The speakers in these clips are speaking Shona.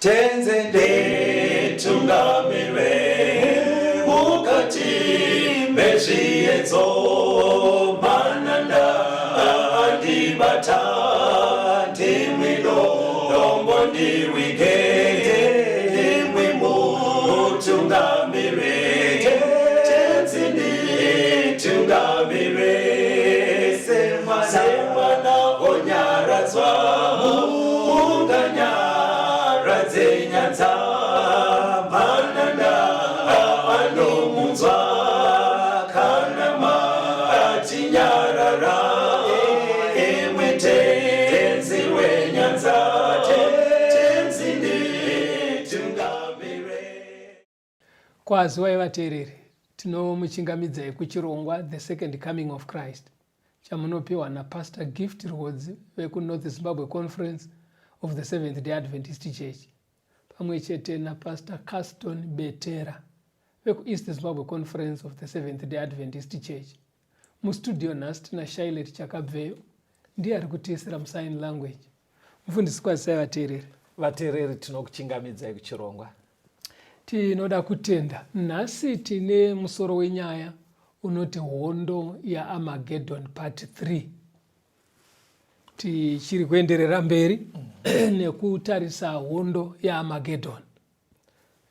Tenzi nditungamire mukati mezviedzo, mananda andibata, ndimwi dombo ndiwige, ndimwi mutungamire. Tenzi nditungamire semwana onyaradzwa munganyaradze nyanza, mananda anomunzwa kana matinyarara, imwe Tenzi wenyanza. Tenzi nditungamire. Kwaziwai vateereri, tinomuchingamidzai kuchirongwa The Second Coming of Christ chamunopiwa naPastor Gift Rwodzi vekuNorth Zimbabwe Conference of the Seventh Day Adventist Church pamwe chete naPastor Caston Betera vekuEast Zimbabwe Conference of the Seventh Day Adventist Church. Mustudio nhasi tina Shailet Chakabveyo, ndiye ari kutiisira musign language. Mufundisi, kwazisai vateereri. Vateereri, tinokuchingamidzai kuchirongwa. Tinoda kutenda. Nhasi tine musoro wenyaya unoti Hondo yaArmageddon Part 3. Tichiri kuenderera mberi nekutarisa hondo yaArmageddon.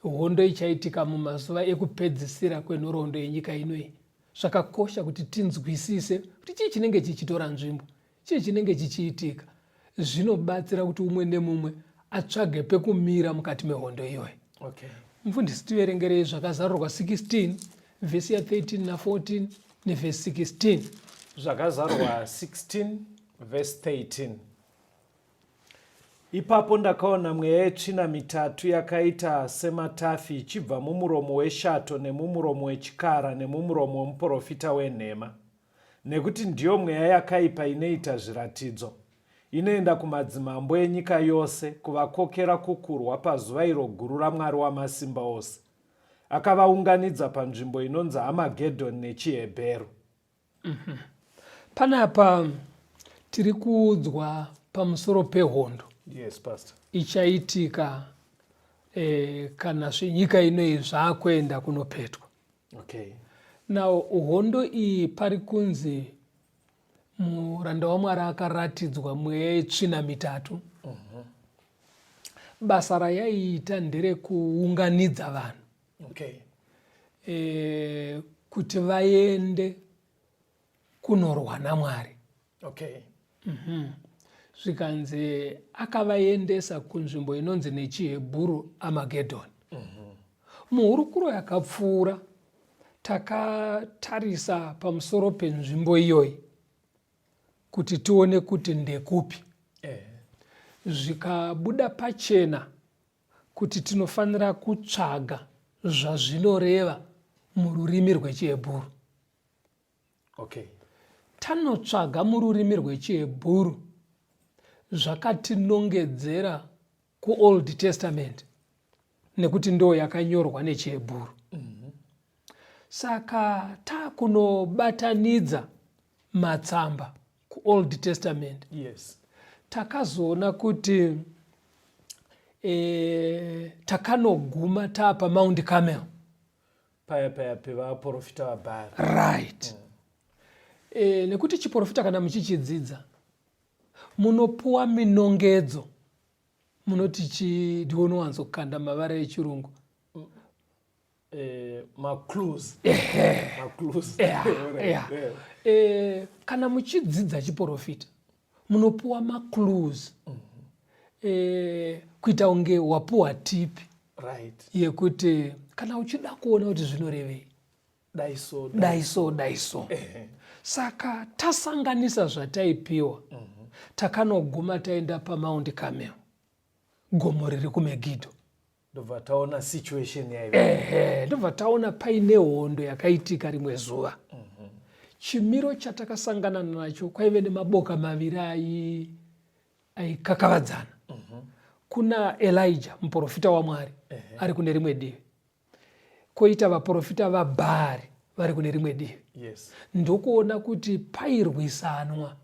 Hondo ichaitika mumazuva ekupedzisira kwenhoroondo yenyika ino iyi. Zvakakosha kuti tinzwisise kuti chii chinenge chichitora nzvimbo, chii chinenge chichiitika. Zvinobatsira kuti umwe nemumwe atsvage pekumira mukati mehondo iyoyo. Mufundisi, tiverengerei Zvakazarurwa 16 vhesi ya13 na14 nevhesi 16. Zvakazarurwa 16 vhesi 13. Ipapo ndakaona mweya yetsvina mitatu yakaita sematafi ichibva mumuromo weshato nemumuromo wechikara nemumuromo wemuprofita wenhema. Nekuti ndiyo mweya yakaipa inoita zviratidzo, inoenda kumadzimambo enyika yose kuvakokera kukurwa pazuva iro guru raMwari Wamasimba Ose. Akavaunganidza panzvimbo inonzi Amagedhoni nechiHebheru. Panapa tiri kuudzwa pamusoro pehondo Yes, Pastor. ichaitika kana zvenyika inoyi zvakuenda kunopetwa. Now hondo iyi pari kunzi muranda waMwari akaratidzwa mweya yetsvina mitatu. Basa rayaiita nderekuunganidza vanhu kuti vaende kunorwa naMwari. Zvikanzi akavaendesa kunzvimbo inonzi nechiHebhuru Amagedhoni. Muhurukuro yakapfuura takatarisa pamusoro penzvimbo iyoyi kuti tione kuti ndekupi. Zvikabuda pachena kuti tinofanira kutsvaga zvazvinoreva mururimi rwechiHebhuru. Tanotsvaga mururimi rwechiHebhuru zvakatinongedzera kuOld Testament nekuti ndo yakanyorwa nechiHebhuru. Saka takunobatanidza matsamba kuOld Testament. Takazoona kuti takanoguma taapa Mount Carmel. Paya paya pevaprofita vaBhaari. Right. Nekuti chiprofita kana muchichidzidza munopuwa minongedzo, munoti chi ndiwo unowanzokanda mavara echirungu. Maclues. Maclues. Kana muchidzidza chiprofita munopuwa maclues. Kuita kunge wapuwa tip yekuti kana uchida kuona kuti zvinorevei, dai so, dai so, dai so. Saka tasanganisa zvataipiwa, takanoguma taenda paMount Carmel, gomo riri kuMegiddo. Ndobva taona situation yaive. Ndobva taona paine hondo yakaitika rimwe zuva. Chimiro chatakasangana nacho kwaive nemaboka maviri aikakavadzana. Kuna Elijah, muprofita waMwari, ari kune rimwe divi. Koita vaprofita vaBhaari vari kune rimwe divi. Ndokuona kuti pairwisanwa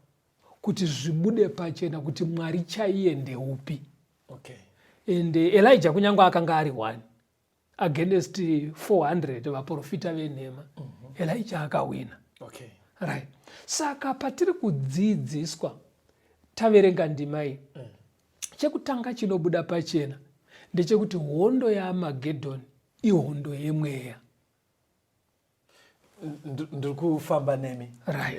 kuti zvibude pachena kuti Mwari chaiye ndeupi. And Elijah kunyange akanga ari one against 400 vaprofita venhema, Elijah akawina. Right, saka patiri kudzidziswa, taverenga ndima iyi, chekutanga chinobuda pachena ndechekuti hondo yaAmagedhoni ihondo yemweya. Ndiri kufamba nemi.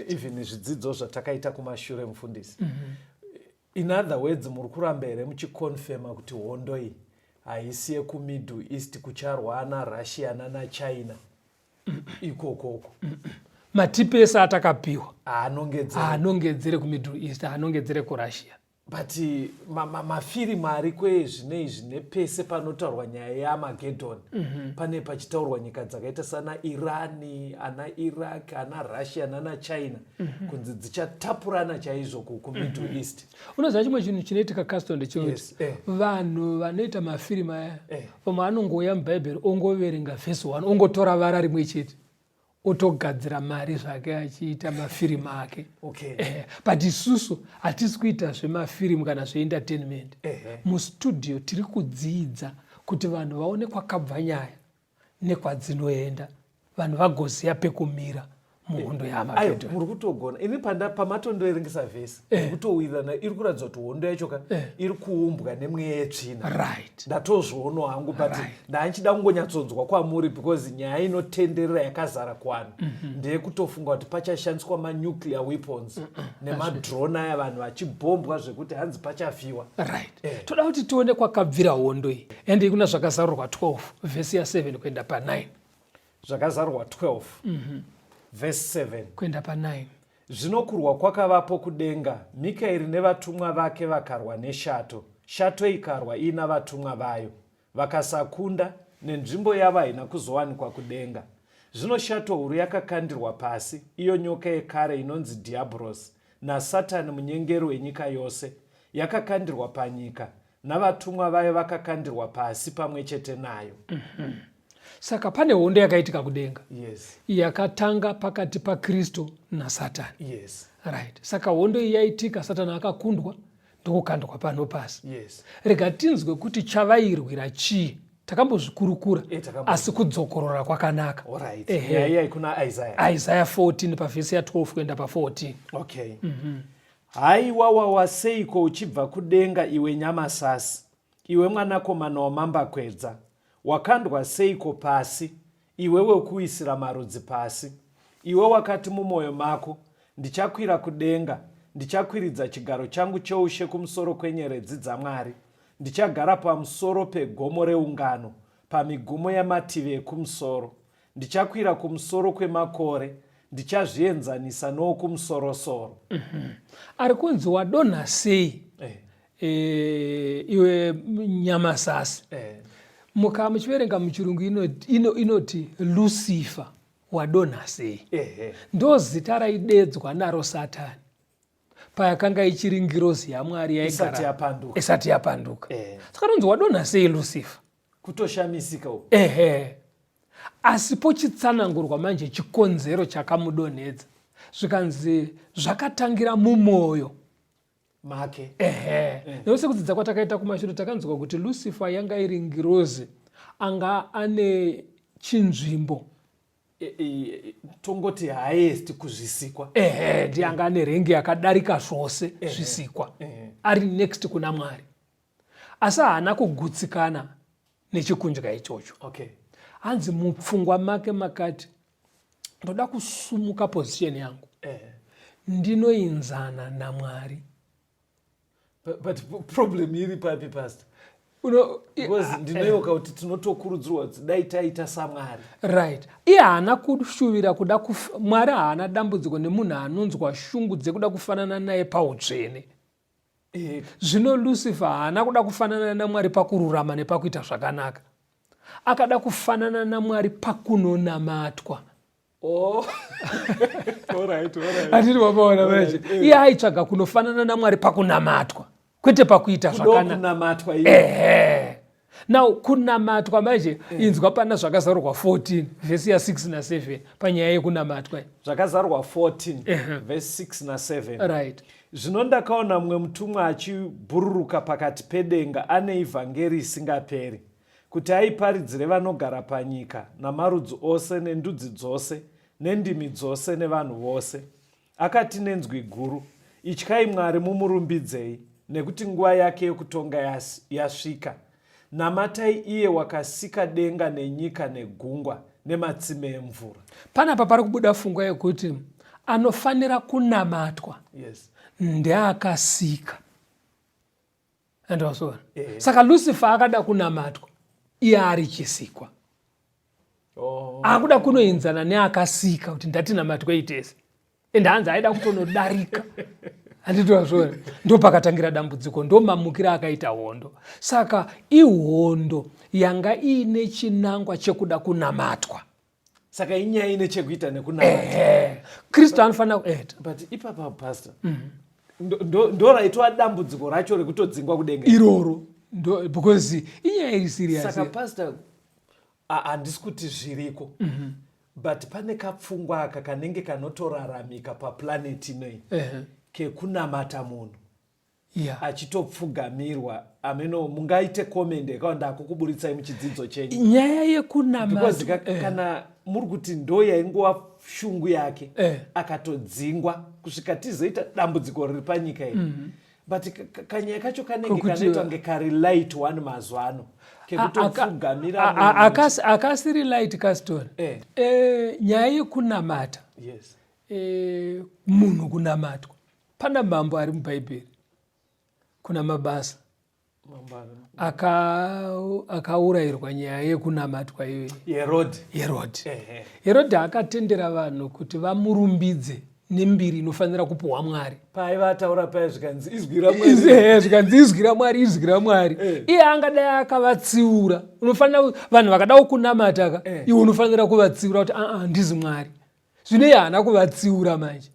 Even zvidzidzo zvatakaita kumashure, mufundisi, in other words, muri kuramba here muchiconfirma kuti hondo iyi haisi yekuMiddle East, kucharwa ana Russia nana China ikokoko? Matipi ese atakapiwa haanongedzere. Haanongedzere kuMiddle East, haanongedzere kuRussia. But mafirimu ari kwezvine izvi, nepese panotaurwa nyaya yeAmagedon, pane pachitaurwa nyika dzakaita sana Irani, ana Iraq, ana Russia nana China, kunzi dzichatapurana chaizvo kuMiddle East. Unoziva chimwe chinhu chinoitika, Caston, ndechekuti vanhu vanoita mafirimu aya, vamwe anongouya mubhaibheri, ongoverenga vhesi 1, ongotora vara rimwe chete, otogadzira mari zvake achiita mafirimu ake. But isusu hatisi kuita zvemafirimu kana zveentertainment. Mustudio tiri kudzidza kuti vanhu vaone kwakabva nyaya nekwadzinoenda, vanhu vagoziva pekumira muhondo Ayo yaAmagedhoni. Muri kutogona. Ini pamatondoerengesa vhesi, kutowirirana, iri kuratidza kuti hondo yacho ka iri kuumbwa nemweya yetsvina. Ndatozvionawo hangu, but ndanchida kungonyatsonzwa kwamuri, because nyaya inotenderera yakazara kuvanhu ndeyekutofunga kuti pachashandiswa manuclear weapons nemadrone aya, vanhu vachibhombwa zvekuti hanzi pachafiwa. Right, toda kuti tione kwakabvira hondo iyi. Ende kuna Zvakazarurwa 12 vhesi ya7 kuenda pa9. Zvakazarurwa 12 vhesi 7 kuenda pa9. Zvino kurwa kwakavapo kudenga: Mikaeri nevatumwa vake vakarwa neshato. Shato ikarwa iina vatumwa vayo, vakasakunda, nenzvimbo yavo haina kuzowanikwa kudenga. Zvino shato huru yakakandirwa pasi, iyo nyoka yekare inonzi Dhiabhorosi naSatani, munyengeri wenyika yose, yakakandirwa panyika, navatumwa vayo vakakandirwa pasi pamwe chete nayo. Saka pane hondo yakaitika kudenga yakatanga pakati paKristu naSatani. Right, saka hondo iyi yaitika, Satani akakundwa ndokukandwa pano pasi. Rega tinzwe kuti chavairwira chii. Takambozvikurukura, asi kudzokorora kwakanaka. Alright. Nyaya kuna Isaiah. Isaiah 14 pavhesi ya12 kuenda pa14. Okay. Haiwa, wawa seiko uchibva kudenga, iwe nyamasasi, iwe mwanakomana wamambakwedza! Wakandwa seiko pasi, iwe wekuwisira marudzi pasi! Iwe wakati mumwoyo mako, "Ndichakwira kudenga, ndichakwiridza chigaro changu choushe kumusoro kwenyeredzi dzaMwari, ndichagara pamusoro pegomo reungano, pamigumo yamativi ekumusoro. Ndichakwira kumusoro kwemakore, ndichazvienzanisa noWokumusorosoro." Ari kunzi wadonha sei, iwe nyamasasi! Muka muchiverenga muchirungu, inoti Lucifer, wadonha sei! Ndo zita raidedzwa naro Satani payakanga ichiri ngirozi yaMwari isati yaigara yapanduka. Isati yapanduka. Saka ronzi wadonha sei, Lucifer! Kutoshamisika uku. Ehe, asi pochitsanangurwa manje chikonzero chakamudonhedza, zvikanzi zvakatangira mumwoyo make. Ehe, nekuti sekudzidza kwatakaita kumashure, takanzwa kuti Lucifer yanga iri ngirozi anga ane chinzvimbo. Tongoti highest kuzvisikwa. Ehe, ndiye anga ane rank yakadarika zvose zvisikwa, ari next kuna Mwari, asi haana kugutsikana nechikundya ichocho. Hanzi mupfungwa make makati, "Ndoda kusumuka position yangu, ndinoinzana naMwari." But problem iri papi, pastor? Because ndinoyeuka kuti tinotokurudzirwa kuti dai taita saMwari. Right, iye haana kushuvira kuda. Mwari haana dambudziko nemunhu anonzwa shungu dzekuda kufanana naye pautsvene. Zvino Lucifer haana kuda kufanana naMwari pakururama nepakuita zvakanaka, akada kufanana naMwari pakunonamatwa. Oh. Alright. Hatiri wapaona manje? Iye aitsvaga kunofanana naMwari pakunamatwa, kwete pakuita zvakanaka. Kunamatwa. Ehe, now kunamatwa manje, inzwa pana Zvakazarurwa 14 vhesi ya6 na7 panyaya yekunamatwa. Zvakazarurwa 14 vhesi 6 na7. Right. Zvino ndakaona mumwe mutumwa achibhururuka pakati pedenga ane ivhangeri isingaperi, kuti aiparidzire vanogara panyika, namarudzi ose, nendudzi dzose, nendimi dzose, nevanhu vose. Akati nenzwi guru, Ityai Mwari mumurumbidzei, nekuti nguva yake yokutonga yasvika. Namatai iye wakasika denga nenyika negungwa nematsime emvura. Panapa pari kubuda fungwa yekuti anofanira kunamatwa yes. ndeakasika andawasona eh. Saka Lucifer akada kunamatwa iye ari chisikwa oh. Akuda kunoenzana neakasika kuti ndatinamatwa itese and hanzi aida kutonodarika handiti wazviona ndopakatangira dambudziko ndomamukira akaita hondo saka ihondo yanga iine chinangwa chekuda kunamatwa saka inyaya ine chekuita nekunamata Kristu anofanira kueta but ipapa pastor ndoraitwa dambudziko racho rekutodzingwa kudenga iroro because inyaya iri serious saka pastor handisi kuti zviriko but pane kapfungwa aka kanenge kanotoraramika paplanet inoi kekunamata munhu achitopfugamirwa ameno mungaite comment yakawa ndakukuburitsai muchidzidzo chenyu nyaya yekunamata because kana muri kuti ndo yaingova shungu yake akatodzingwa kusvika tizoita dambudziko riri panyika iyi but kanyaya kacho kanenge kanoitwa kunge kari light one mazuva ano kekutopfugamira akasiri light caston eh. Eh, nyaya yekunamata yes. Eh, munhu kunamatwa pana mambo ari mubhaibheri kuna Mabasa akaurayirwa nyaya yekunamatwa iyoyi Herodhi Herodhi Herodhi akatendera vanhu kuti vamurumbidze nembiri inofanira kupuhwa Mwari paaiva ataura paya zvikanzi izwi raMwari zvikanzi izwi raMwari izwi raMwari eh. Iye angadai akavatsiura unofanira vanhu vakada kukunamata ka eh. Iwe unofanira kuvatsiura kuti aa handizi Mwari zvino iye haana kuvatsiura manje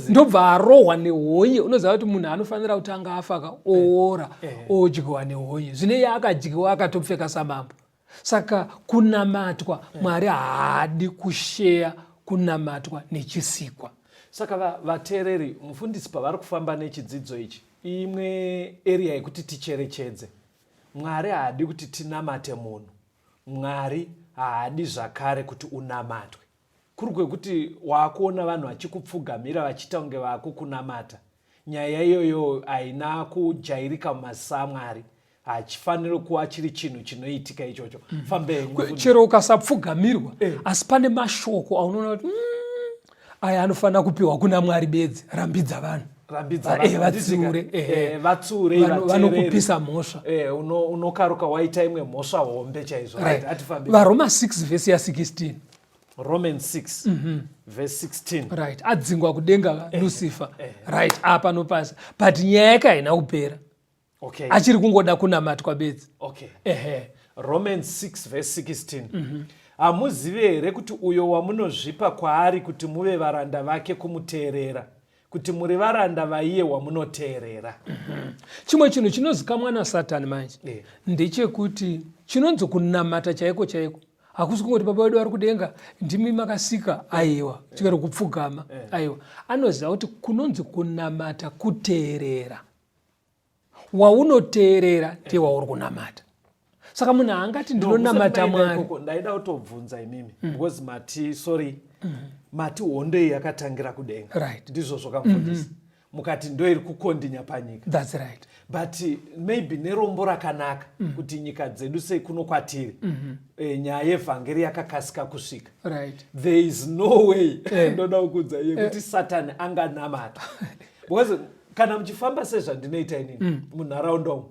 ndobva arohwa nehonye unoziva kuti munhu anofanira kutanga afa ka oora eh. Odyiwa nehonye zvino iye akadyiwa akatopfeka samambo saka kunamatwa Mwari haadi kusheya kunamatwa nechisikwa saka vateereri mufundisi pavari kufamba nechidzidzo ichi imwe area yekuti ticherechedze Mwari haadi kuti tinamate munhu Mwari haadi zvakare kuti unamatwe kuri kwekuti waakuona vanhu vachikupfugamira vachiita kunge vaakukunamata nyaya iyoyo haina kujairika mumazisa aMwari hachifaniri kuva chiri chinhu chinoitika ichocho mm. Fambei chero ukasapfugamirwa eh. Asi pane mashoko aunoona kuti aya anofanira kupiwa kuna Mwari bedzi rambidza vanhu eh, vatsiure eh, vatsiure vanokupisa mhosva unokaruka waita imwe mhosva hombe chaizvo VaRoma 6 vhesi ya16 Romans 6 verse 16 right adzingwa kudenga Lucifer right apa nopasi but nyaya yake haina kupera okay. Achiri kungoda kunamatwa bedzi okay. Ehe Romans 6 verse 16 hamuzivi here kuti uyo wamunozvipa kwaari kuti muve varanda vake kumuteerera kuti muri varanda vaiye wamunoteerera Chimwe chinhu chinozikamwa naSatani manje ndechekuti chinonzi kunamata chaiko chaiko hakusi kungoti baba vedu vari kudenga ndimi makasika aiwa chikari kupfugama aiwa anoziva kuti kunonzi kunamata kuteerera waunoteerera ndiye wauri kunamata saka munhu haangati ndinonamata Mwari ndaida kutobvunza imimi mm. because mati sorry mati hondo iyi yakatangira kudenga right. Ndizvo zvakamufundisa mukati ndo iri kukondinya panyika That's right. But maybe nerombo rakanaka kuti nyika dzedu sekuno kwatiri e, nyaya yevhangeri yakakasika kusvika there is no way ndoda kukudza yekuti Satani anganamata because kana muchifamba sezvandinoita inini munharaunda umu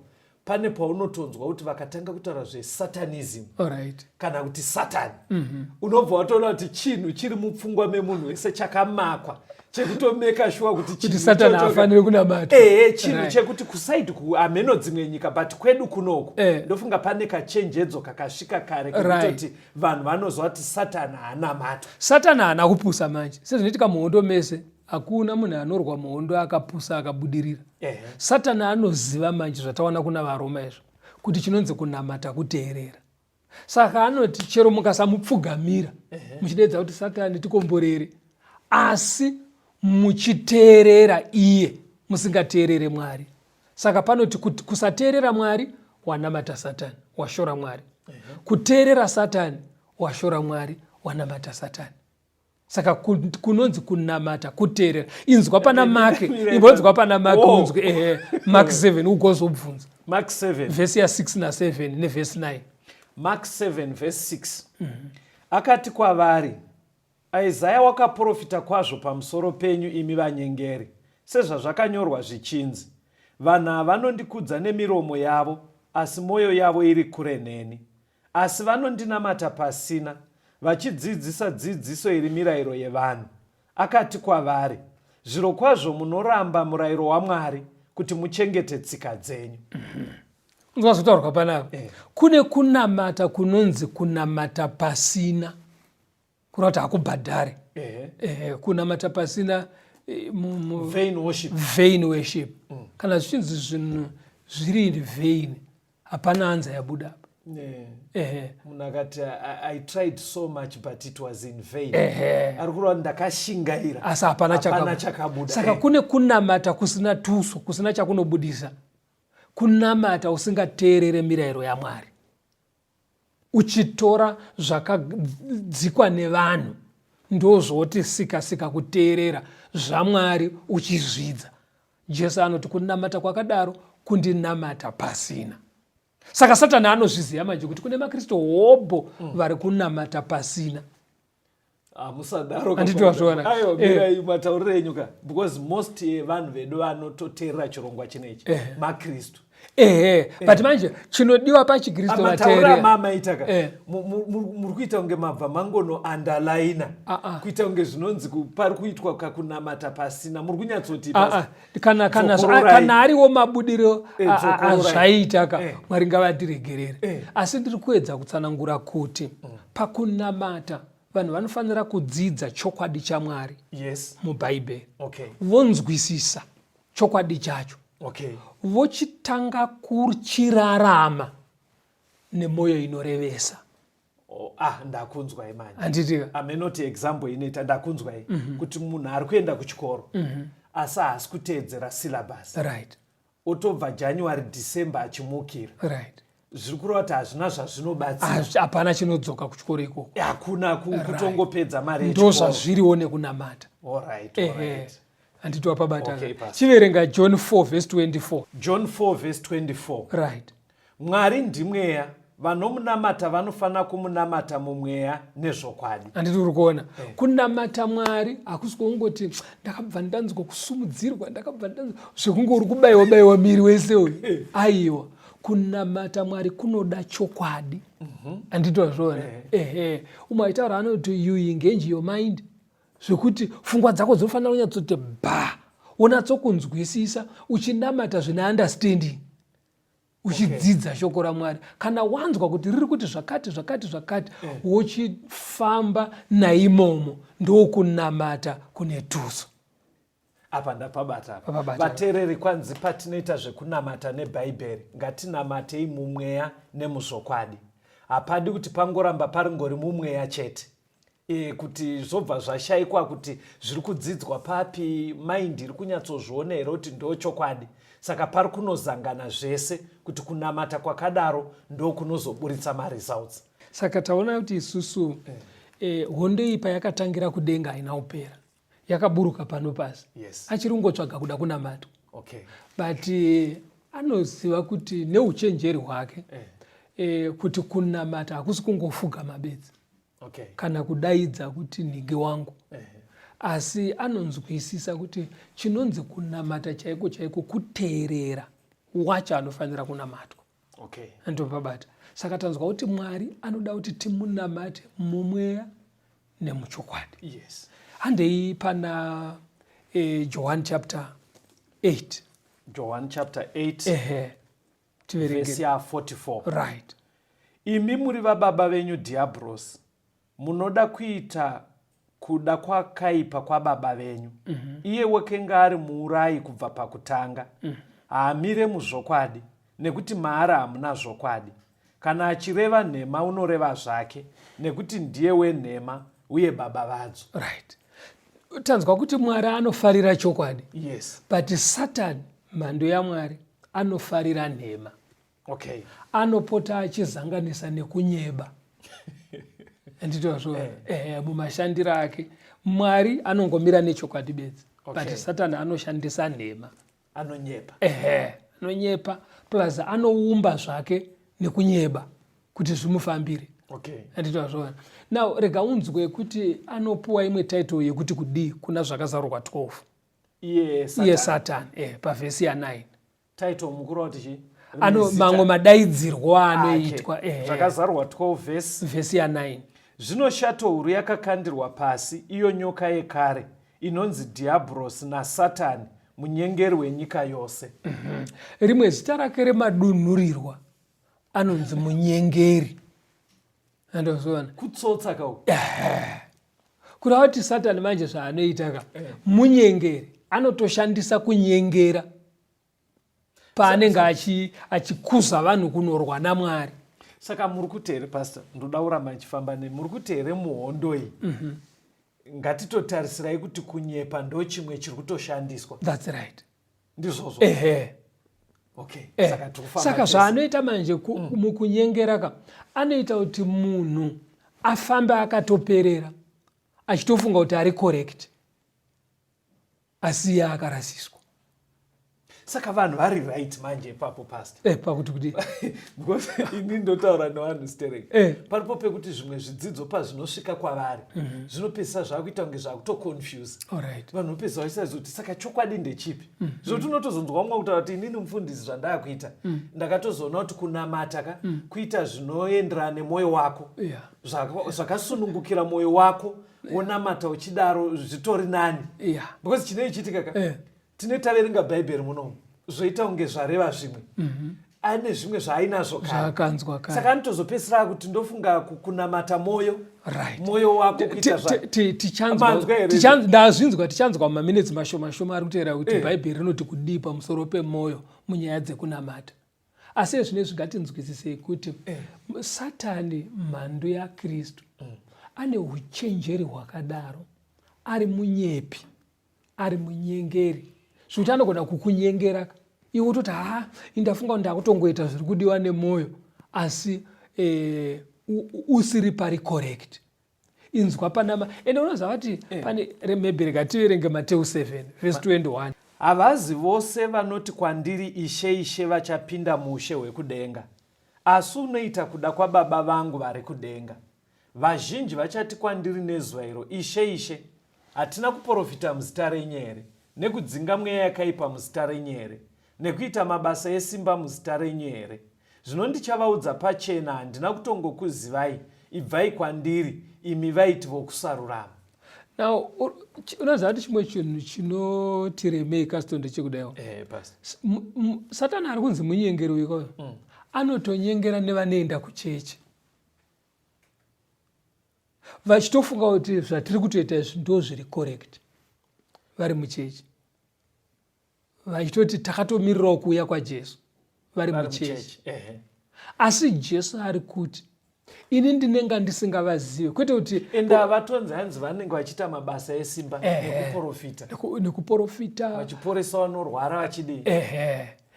pane paunotonzwa kuti vakatanga kutaura zvesatanism kana kuti Satani unobva watoona kuti chinhu chiri mupfungwa memunhu wese chakamakwa chekutomeka sure kuti Satani haafaniri kunamata ehe chinhu chekuti kusaidi hameno dzimwe nyika but kwedu kunoku ndofunga pane kachenjedzo kakasvika kare kekutoti vanhu vanozwa kuti Satani haanamatwa Satani haana kupusa manje sezvinoitika muhondo mese hakuna munhu anorwa muhondo akapusa akabudirira Satani anoziva manje zvatawana kuna vaRoma izvo kuti chinonzi kunamata kuteerera saka anoti chero mukasamupfugamira muchidaidza kuti Satani tikomborere asi Muchiteerera iye, musingateerere Mwari. Saka panoti kusateerera Mwari, wanamata Satani, washora Mwari. Kuteerera Satani, washora Mwari, wanamata Satani. Saka kunonzi kunamata kuteerera. Inzwa pana Mark, imbonzwa pana Mark unzwe, ehe, Mark 7 ugozobvunza. Mark 7 vhesi ya 6 na 7 nevhesi 9. Mark 7 vhesi 6. Akati kwavari, Isaya wakaprofita kwazvo pamusoro penyu imi vanyengeri, sezvazvakanyorwa zvichinzi, Vanhu ava vanondikudza nemiromo yavo, asi mwoyo yavo iri kure neni. Asi vanondinamata pasina, vachidzidzisa dzidziso iri mirayiro yevanhu. Akati kwavari, Zvirokwazvo munoramba murayiro waMwari kuti muchengete tsika dzenyu. Unzwa zvotaurwa panapa. Kune kunamata kunonzi kunamata pasina, kureva kuti hakubhadhare. Kunamata pasina, vain worship. Vain worship. Kana zvichinzi zvinhu zviri in vain, hapana anza yabuda apa. Munhu akati I tried so much but it was in vain. Ari kureva ndakashingaira asi hapana chakabuda. Saka kune kunamata kusina tuso, kusina chakunobudisa. Kunamata usingateerere mirayiro yaMwari, uchitora zvakadzikwa nevanhu ndozvoti sika sika kuteerera zvaMwari uchizvidza. Jesu anoti kunamata kwakadaro kundinamata pasina. Saka Satani anozviziva manje kuti kune maKristu hobho vari kunamata pasina. Hamusadaro. Handiti wazviona? Aiwa, mirai matauriro enyu ka, because most yevanhu vedu vanototeerera chirongwa chinechi maKristu. Ehe, but manje chinodiwa pachiKristu Matauriro vateerera amamaita ka, muri kuita kunge mabva mangono underlina kuita kunge zvinonzi pari kuitwa kakunamata pasina. Muri kunyatsoti Kana Dzokororai. Kana ariwo mabudiro Dzokororai. azvaita ka, Mwari ngavatiregerere. Asi ndiri kuedza kutsanangura kuti pakunamata vanhu vanofanira kudzidza chokwadi chaMwari muBhaibheri, vonzwisisa chokwadi chacho, vochitanga kuchirarama nemwoyo inorevesa. Oh, ndakunzwai manje. Handitika? Amenoti example inoita ndakunzwai kuti munhu ari kuenda kuchikoro asi haasi kuteedzera syllabus, otobva January, December achimukira. Zviri kureva kuti hazvina zvazvinobatsira. Hapana chinodzoka kuchikoro ikoko. Hakuna kutongopedza mari Ndo yechikoro. zvazviriwo nekunamata. Alright. Handiti wapabata? Okay, Pastor. Chiverenga John 4 verse 24. John 4 verse 24. Mwari ndimweya, vanomunamata vanofanira kumunamata mumweya nezvokwadi. Handiti uri kuona? Kunamata Mwari hakusi kungoti ndakabva ndanzwa kusumudzirwa, ndakabva ndanzwa zvekunge uri kubayiwa bayiwa miri wese uyu. Aiwa, kunamata Mwari kunoda chokwadi. Handiti wazviona? Ehe, umwe aitaura anoti you engage your mind, zvekuti pfungwa dzako dzinofanira kunyatsoti ba, wonatsokunzwisisa, uchinamata zvine understanding, uchidzidza shoko raMwari. Kana wanzwa kuti riri kuti zvakati zvakati zvakati, wochifamba naimomo. Ndokunamata kune tuso. Apa ndapabata apa. Papabata. Vateereri, kwanzi patinoita zvekunamata neBhaibheri, ngatinamatei mumweya nemuzvokwadi. Hapadi kuti pangoramba paringori mumweya chete, kuti zvobva zvashayikwa kuti zviri kudzidzwa papi, mind iri kunyatsozviona here kuti ndo chokwadi. Saka pari kunozangana zvese kuti kunamata kwakadaro ndo kunozoburitsa maresults. Saka taona kuti isusu hondo iyi payakatangira kudenga haina kupera, yakaburuka pano pasi. Achiri kungotsvaga kuda kunamatwa. But anoziva kuti neuchenjeri hwake kuti kunamata hakusi kungofuga mabedzi kana kudaidza kuti nhingi wangu, asi anonzwisisa kuti chinonzi kunamata chaiko chaiko kuteerera wacho anofanira kunamatwa. Andopabata. Saka tanzwa kuti Mwari anoda kuti timunamate mumweya nemuchokwadi. Handei pana John chapter 8. John chapter 8. Ehe, tiverenge. Verse ya 44. Imi muri vababa venyu Dhiabhorosi, munoda kuita kuda kwakaipa kwababa venyu. Iye wakenga ari muurayi kubva pakutanga. Haamire muzvokwadi, nekuti maari hamuna zvokwadi. Kana achireva nhema unoreva zvake, nekuti ndiye wenhema uye baba vadzo. Right. Tanzwa kuti Mwari anofarira chokwadi. Yes. But Satan, mhando yaMwari, anofarira nhema. Okay. Anopota achizanganisa nekunyeba. Anditozvo eh. eh, mumashandiro ake Mwari anongomira nechokwadi bedzi. Okay. But Satan anoshandisa nhema. Anonyepa. Ehe, anonyepa plus anoumba zvake nekunyeba kuti zvimufambire. Okay. Anditozvo. Now rega unzwe kuti anopuwa imwe title yekuti kudii kuna Zvakazarurwa 12. Iye Satan. Iye Satan, eh, pavhesi ya 9. Title mukuru wati chii? Ano mamwe madaidzirwo anoitwa. Okay. Eh. Zvakazarurwa 12 vhesi. Vhesi ya 9. Zvino shato huru yakakandirwa pasi, iyo nyoka yekare, inonzi Dhiabhorosi naSatani, munyengeri wenyika yose. Rimwe zita rake remadunhurirwa anonzi munyengeri. Andozviona. Kutsotsa ka uku. Kureva kuti Satani manje zvaanoita ka munyengeri, anotoshandisa kunyengera paanenge achikuza vanhu kunorwa naMwari. Saka muri kuti here pastor, ndoda kuramba ndichifamba nemi, muri kuti here muhondo iyi ngatitotarisirai kuti kunyepa ndo chimwe chiri kutoshandiswa? That's right. Ndizvozvo? Ehe. Okay. Eh. Saka tikufamba Saka tese. zvaanoita manje mukunyengera ka, anoita kuti munhu afambe akatoperera achitofunga kuti ari correct, asi iye akarasiswa. Saka vanhu vari right manje ipapo pastor? Pakuti kuti Because ini ndotaura nevanhu sterek. Paripo pekuti zvimwe zvidzidzo pazvinosvika kwavari zvinopedzisa zvakuita kunge zvakutoconfuse. All right. Vanhu vopedzisa vachisaziva kuti saka chokwadi ndechipi. Zvekuti unotozonzwa mumwe kutaura kuti inini mufundisi zvandakuita ndakatozoona kuti kunamata ka kuita zvinoenderana nemwoyo wako. Zvakasunungukira mwoyo wako, wonamata uchidaro zvitori nani. Because chinenge chiitika ka, tine taverenga Bhaibheri munomu, zvoita kunge zvareva zvimwe. Ane zvimwe zvaainazvo kare. Zvaakanzwa kare. Saka anotozopedzisira kuti ndofunga kunamata mwoyo. Right. Mwoyo wako kuita Manzwa here? Ndazvinzwa, tichanzwa mumaminitsi mashoma shoma ari kuteera kuti Bhaibheri rinoti kudii pamusoro pemwoyo munyaya dzekunamata. Asi ezvinezvi ngatinzwisisei kuti Satani mhandu yaKristu ane uchenjeri hwakadaro, ari munyepi, ari munyengeri, zvekuti anogona kukunyengera iwe wototi ha, indafunga kuti ndakutongoita zviri kudiwa nemwoyo, asi usiri pari correct. Inzwa panama ende unoziva kuti pane maybe rega tiverenge Mateu 7 verse 21. Havazi vose vanoti kwandiri, Ishe, Ishe, vachapinda muushe hwekudenga, asi unoita kuda kwaBaba vangu vari kudenga. Vazhinji vachati kwandiri nezuva iro, Ishe, Ishe, hatina kuporofita muzita renyu here, nekudzinga mweya yakaipa muzita renyu here, nekuita mabasa esimba muzita renyu here? Zvino ndichavaudza pachena, handina kutongokuzivai, ibvai kwandiri, imi vaiti vokusarurama. Now, unoziva kuti chimwe chinhu chinotiremei Caston ndechekudaiwo. Pastor. Satani ari kunzi munyengeri uyu koyo. Anotonyengera nevanoenda kuchechi. Vachitofunga kuti zvatiri kutoita izvi ndo zviri correct. Vari muchechi. Vachitoti takatomirirawo kuuya kwaJesu. Vari Vari muchechi. muchechi, ehe. Asi Jesu ari kuti ini ndinenga ndisingavazive, kwete kuti ende havatonzi hanzi vanenge vachiita mabasa esimba nekuporofita. Nekuporofita. Vachiporesa vanorwara vachidii.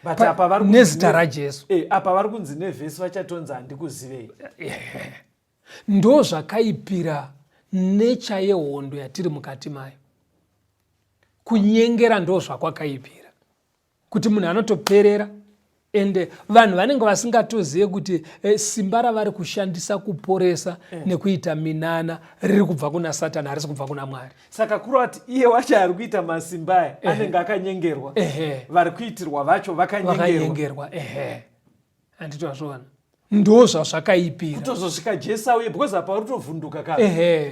But apa vari kunzi Nezita raJesu. Apa vari kunzi nevhesi vachatonzi handikuzivei. Ndo zvakaipira nature yehondo yatiri mukati mayo. Kunyengera ndo zvakwakaipira. Kuti munhu anotoperera, ende vanhu vanenge vasingatozive kuti simba ravari kushandisa kuporesa nekuita minana riri kubva kuna Satani, harisi kubva kuna Mwari. Saka kureva kuti iye wacho ari kuita masimba aya anenge akanyengerwa. Vari kuitirwa vacho vakanyengerwa. Vakanyengerwa, ehe. Handiti wazviona? Ndo zvazvakaipira. Kutozosvika Jesu auye, because apa uri kutovhunduka ka.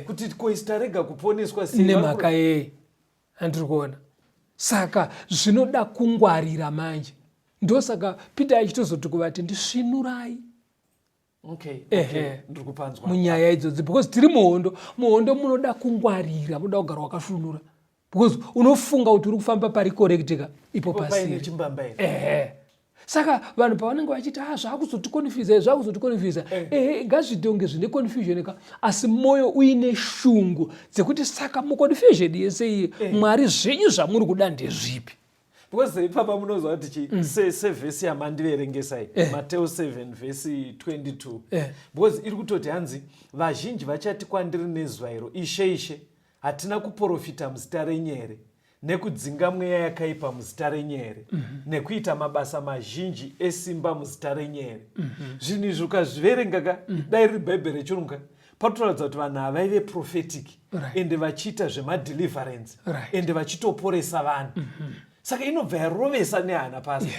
Kuti ko isu tarega kuponeswa sei? Nemhaka yei? Handiri kuona. Saka zvinoda kungwarira manje. Ndosaka Peter achitozoti kuvati ndisvinurai. Ndiri kupanzwa. Munyaya idzodzi, because tiri muhondo. Muhondo munoda kungwarira, munoda kugara wakasvinura. Because unofunga kuti uri kufamba pari correct ka, ipo Ipo paine pasiri. chimbambaira. Saka vanhu pavanenge vachiti ah, zvakuzotikonfyuza zvakuzotikonfyuza, eh. Ehe, ngazviite kunge zvine confusion ka, asi mwoyo uine shungu dzekuti saka muconfusion yese iyi, eh. Mwari zvenyu zvamuri kuda ndezvipi? Because ipapa munozwa kuti chi sevhesi yamandiverengesai, eh. Mateo 7 vhesi 22, because iri kutoti hanzi vazhinji vachati kwandiri nezuva iro, Ishe, Ishe, hatina kuprofita muzita renyu here, nekudzinga mweya yakaipa muzita renyu here, nekuita mabasa mazhinji esimba muzita renyu here? Zvinhu izvi ukazviverenga ka, dai riri Bhaibheri rechirungu ka, patoratidza kuti vanhu ava vaive prophetic, ende vachiita zvemadeliverance, ende vachitoporesa vanhu. Saka inobva yarovesa nehana pasi,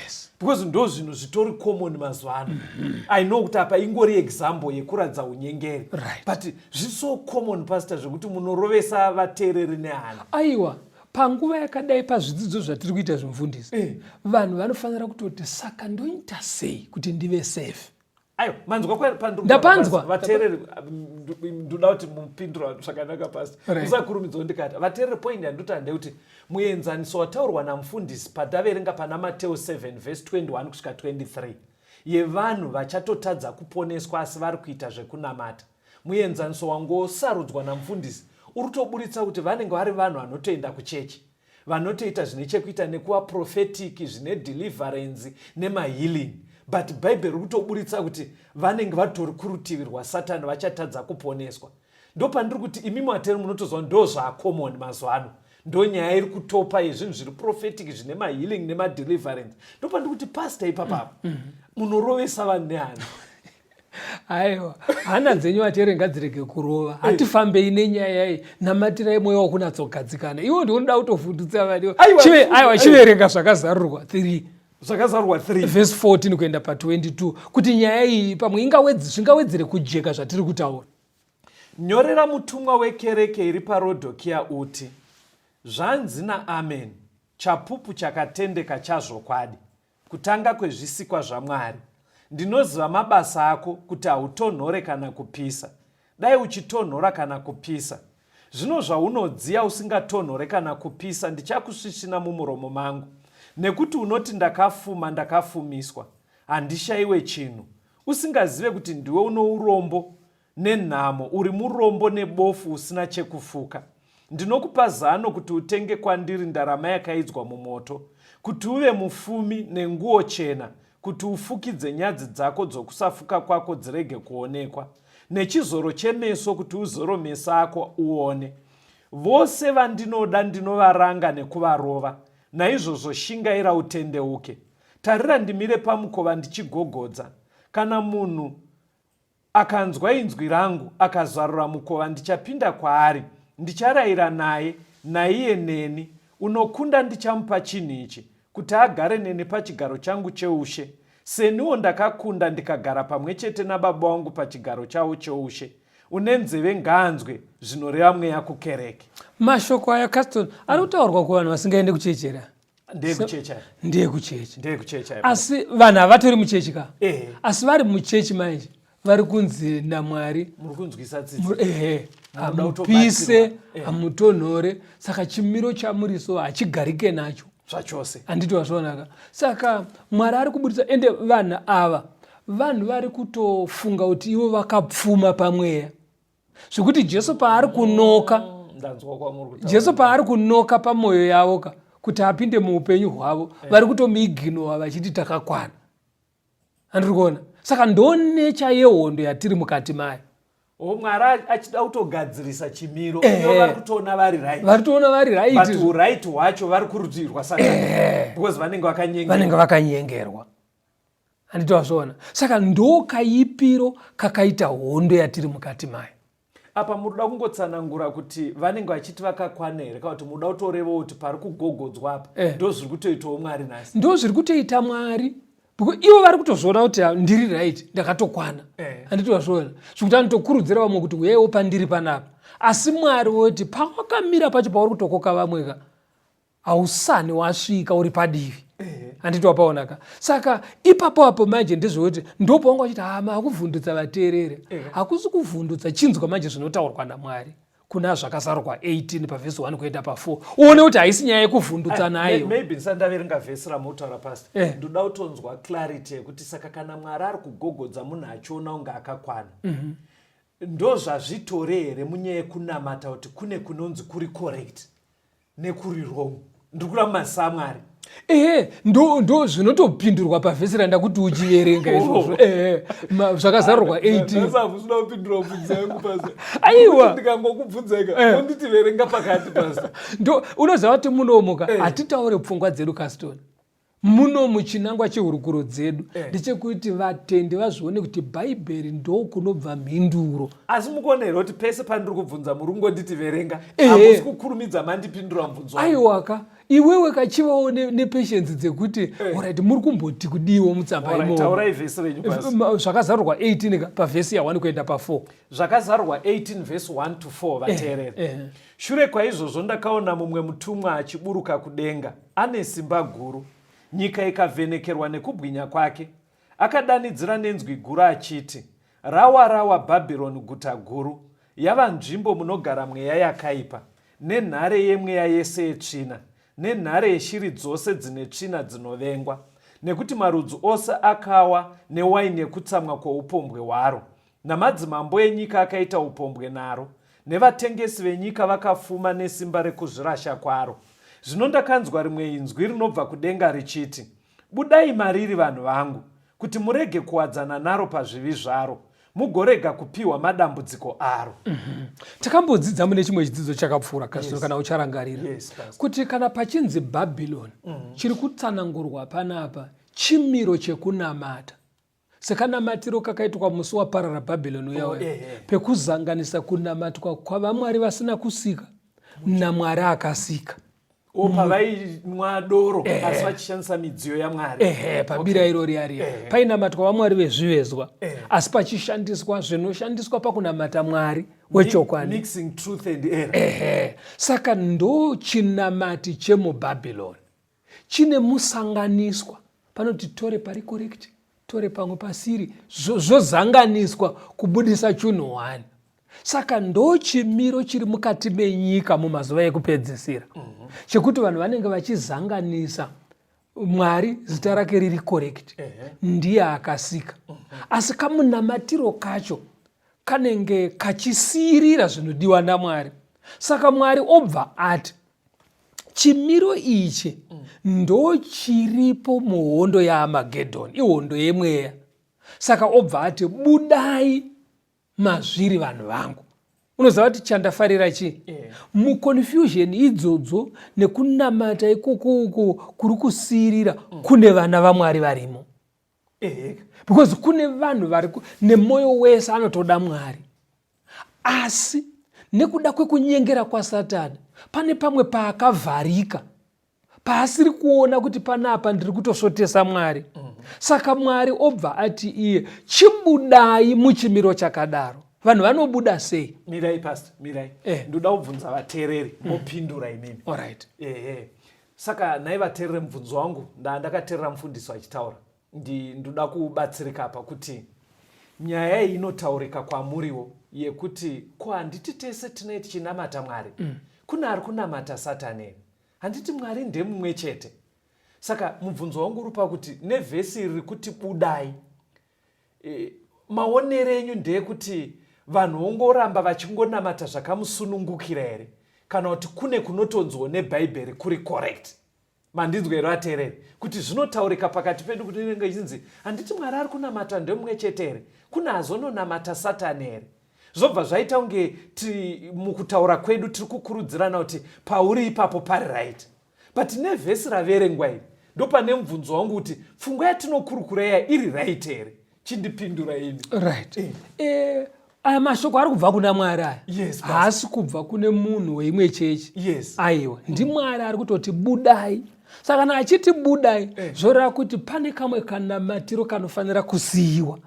because ndo zvinhu zvitori common mazuva ano. I know kuti apa ingori example yekuratidza unyengeri, but zviri so common, pastor, zvekuti munorovesa vateereri nehana. Aiwa, panguva yakadai, pazvidzidzo zvatiri kuita zvemufundisi, vanhu vanofanira kutoti, saka ndoita sei kuti ndive safe? Aiwa, manzwa. Ndapanzwa. Vateereri, ndoda kuti mupindura zvakanaka, pastor. Musakurumidzawo ndikati vateereri, point yandoti ndeyekuti muenzaniso wataurwa namufundisi pataverenga pana Mateo 7 vhesi 21 kusvika 23 yevanhu vachatotadza kuponeswa asi vari kuita zvekunamata, muenzaniso wangosarudzwa namufundisi uri kutoburitsa kuti vanenge vari vanhu vanotoenda kuchechi, vanotoita zvine chekuita nekuva prophetic, zvine deliverance nemahealing, but Bhaibheri riri kutoburitsa kuti vanenge vatori kurutivi rwaSatani, vachatadza kuponeswa. Ndo pandiri kuti imi materi munotozwa ndo zvaacommon mazuva ano, ndo nyaya iri kutopa yezvinhu zviri prophetic, zvine mahealing nemadeliverance. Ndo pandiri kuti, pastor, ipapapo munorovesa vanhu nehana. Aiwa, hana dzenyu vateere ngadzirege kurova. Hatifambei nenyaya iyi. Namatirai mweya wakunatsogadzikana. Iwo ndinoda kutovhundutsa vanhu. Aiwa, chiverenga Zvakazarurwa 3. Zvakazarurwa 3. Vhesi 14 kuenda pa22, kuti nyaya iyi pamwe zvingawedzere kujeka zvatiri kutaura. Nyorera mutumwa wekereke iri paRodhokiya uti: Zvanzi naAmen, chapupu chakatendeka chazvokwadi, kutanga kwezvisikwa zvaMwari. Ndinoziva mabasa ako, kuti hautonhore kana kupisa. Dai uchitonhora kana kupisa! Zvino zvaunodziya usingatonhore kana kupisa, ndichakusvisvina mumuromo mangu. Nekuti unoti, Ndakafuma, ndakafumiswa, handishayiwe chinhu, usingazive kuti ndiwe uno urombo nenhamo, uri murombo nebofu, usina chekufuka. Ndinokupa zano kuti utenge kwandiri ndarama yakaidzwa mumoto, kuti uve mufumi, nenguo chena, kuti ufukidze nyadzi dzako dzokusafuka kwako dzirege kuonekwa, nechizoro chemeso kuti uzoro meso ako uone. Vose vandinoda ndinovaranga nekuvarova. Naizvozvo shingaira utendeuke. Tarira, ndimire pamukova ndichigogodza. Kana munhu akanzwa inzwi rangu akazarura mukova, ndichapinda kwaari, ndicharayira naye, naiye neni. Unokunda ndichamupa chinhu ichi, kuti agare neni pachigaro changu cheushe, seniwo ndakakunda ndikagara pamwe chete naBaba vangu pachigaro chavo cheushe. Une nzeve ngaanzwe zvinoreva Mweya kukereke. Mashoko aya, Caston, ari kutaurwa kuvanhu vasingaende kuchechi here? Ndeyekuchechi aya. Ndeyekuchechi. Ndeyekuchechi aya. Asi vanhu havatori muchechi ka? Asi vari muchechi manje vari kunzi naMwari, Muri kunzwisa tsitsi. Ehe, Munoda hamupise, kutobatsirwa. Hamutonhore, saka chimiro chamuriso hachigarike nacho. Zvachose. Handiti wazvionaka? Saka Mwari ari kubudisa, ende vanhu ava vanhu vari kutofunga kuti ivo vakapfuma pamweya, zvekuti Jesu paari kunoka, Ndanzwa kwamuri kutaura. Jesu paari kunoka pamwoyo yavo ka kuti apinde muupenyu hwavo, vari kutomuignora vachiti takakwana. Handiri kuona? Saka ndo nature yehondo yatiri mukati mayo. O, Mwari achida kutogadzirisa chimiro, ivo vari kutoona vari right. Vari kutoona vari right. But uright hwacho vari kurutivi rwaSatani, because vanenge vakanyengera. Vanenge vakanyengerwa, handiti wazviona? Saka ndo kaipiro kakaita hondo yatiri mukati mayo. Apa muruda kungotsanangura kuti vanenge vachiti vakakwana here, kana kuti muda kutorevawo kuti pari kugogodzwa apa ndo zviri kutoitawo Mwari nhasi? Ndo zviri kutoita Mwari, because ivo vari kutozviona kuti, ah, ndiri right, ndakatokwana. Handiti wazviona? Zvekuti anotokurudzira vamwe kuti uyaiwo pandiri panapa, asi Mwari woti pawakamira pacho pauri kutokoka vamwe ka, hausani wasvika, uri padivi. Handiti wapaonaka? Saka ipapo apo manje ndezvekuti ndopawanga uchiti, ha, maakuvhundutsa vateereri. Hakusi kuvhundutsa. Chinzwa manje zvinotaurwa naMwari. kuna Zvakazarurwa 18 pavhesi 1 kuenda pa4, uone kuti haisi nyaya yekuvhundutsana. Aiwa. Maybe ndisati ndaverenga vhesi ramotaura, Pastor, ndoda kutonzwa clarity yekuti saka kana Mwari ari kugogodza munhu achiona kunge akakwana, ndo zvazvitore here munyaya yekunamata kuti kune kunonzi kuri correct nekuri wrong? Ndiri kuramba maziso aMwari. Ehe, ndo zvinotopindurwa pavhesi randa kuti uchiverenga izvozvo. Ehe, Zvakazarurwa 18. Usina kupindura mubvunzo yangu, Pastor. Aiwa. Ndikangokubvunzaika, onditi verenga pakati, Pastor. Ndo unoziva kuti munomuka, hatitaure pfungwa dzedu, Caston. Muno muchinangwa chehurukuro dzedu ndechekuti vatendi vazvione kuti Bhaibheri ndo kunobva mhinduro. Asi mukuona here kuti pese pandiri kubvunza muri kungonditi verenga? Hamusi kukurumidza mandipindura mubvunzo wangu. Aiwaka, iwewe kachivawo nepatience dzekuti alright, muri kumboti kudiwo mutsamba Alright, imomo. Taurai vhesi renyu, Pastor. Zvakazarurwa 18 ka, pavhesi ya1 kuenda pa4. Zvakazarurwa 18 vhesi 1 to 4, vateereri. Shure kwaizvozvo ndakaona mumwe mutumwa achiburuka kudenga ane simba guru, nyika ikavhenekerwa nekubwinya kwake. Akadanidzira nenzwi guru achiti, "Rawa, rawa Bhabhironi guta guru! Yava nzvimbo munogara mweya yakaipa, nenhare yemweya yese yetsvina, nenhare yeshiri dzose dzine tsvina dzinovengwa. Nekuti marudzi ose akawa newaini yekutsamwa kwoupombwe hwaro, namadzimambo enyika akaita upombwe naro, nevatengesi venyika vakafuma nesimba rekuzvirasha kwaro." Zvino ndakanzwa rimwe inzwi rinobva kudenga richiti, "Budai mariri, vanhu vangu, kuti murege kuwadzana naro pazvivi zvaro, mugorega kupiwa madambudziko aro." Takambodzidza mune chimwe chidzidzo chakapfuura, Kasino, kana ucharangarira, Yes, Pastor. kuti kana pachinzi Bhabhironi, chiri kutsanangurwa panapa chimiro chekunamata, sekanamatiro kakaitwa musi waparara Bhabhironi uya uya, pekuzanganisa kunamatwa kwavamwari vasina kusika naMwari akasika. O, pavainwa doro asi vachishandisa midziyo yaMwari. Ehe, pabira iro riya riya painamatwa vamwari vezvivezwa, asi pachishandiswa zvinoshandiswa pakunamata Mwari wechokwadi. Mixing truth and error. Ehe, saka ndo chinamati chemuBhabhironi chine musanganiswa. Panoti tore pari correct, tore pamwe pasiri, zvozanganiswa kubudisa chunhu one. Saka ndo chimiro chiri mukati menyika mumazuva ekupedzisira, chekuti vanhu vanenge vachizanganisa Mwari, zita rake riri correct, ndiye akasika, asi kamunamatiro kacho kanenge kachisiyirira zvinodiwa naMwari. Saka Mwari obva ati chimiro ichi ndo chiripo muhondo yaAmagedhoni, ihondo yemweya. Saka obva ati, "Budai mazviri, vanhu vangu." Unoziva kuti chandafarira chii? Muconfusion idzodzo nekunamata ikoko uko kuri kusiyirira, kune vana vaMwari varimo, because kune vanhu vari nemwoyo wese anotoda Mwari, asi nekuda kwekunyengera kwaSatani pane pamwe paakavharika, paasiri kuona kuti panapa ndiri kutosvotesa Mwari. Saka Mwari obva ati iye, "Chibudai muchimiro chakadaro." Vanhu vanobuda sei? Mirai, Pastor, mirai. Ndoda kubvunza vateereri, mopindura imimi. Alright. Ehe, saka nhai vateerere, mubvunzo wangu, ndakateerera mufundisi achitaura, ndoda kubatsirika apa kuti nyaya iyi inotaurika kwamuriwo yekuti ko handiti tese tinee tichinamata Mwari? Kune ari kunamata Satani here? Handiti Mwari ndemumwe chete? Saka mubvunzo wangu uri pakuti nevhesi iri rikuti budai, maonero enyu ndeyekuti vanhu vongoramba vachingonamata zvakamusunungukira here, kana kuti kune kunotonziwo neBhaibheri kuri correct? Mandinzwa here, vateereri, kuti zvinotaurika pakati pedu kuti inenge ichinzi handiti Mwari ari kunamata ndemumwe chete here? Kune azononamata Satani here? Zvobva zvaita kunge mukutaura kwedu tiri kukurudzirana kuti pauri ipapo pari right, but nevhesi raverengwa iri ndopane mubvunzo wangu kuti pfungwa yatinokurukura iya iri right here? Chindipindura imi. Right. Aya mashoko ari kubva kuna Mwari aya. Yes, Pastor. Haasi kubva kune munhu weimwe chechi. Aiwa, ndiMwari ari kutoti budai. Saka kana achiti budai, zvoreva kuti pane kamwe kanamatiro kanofanira kusiyiwa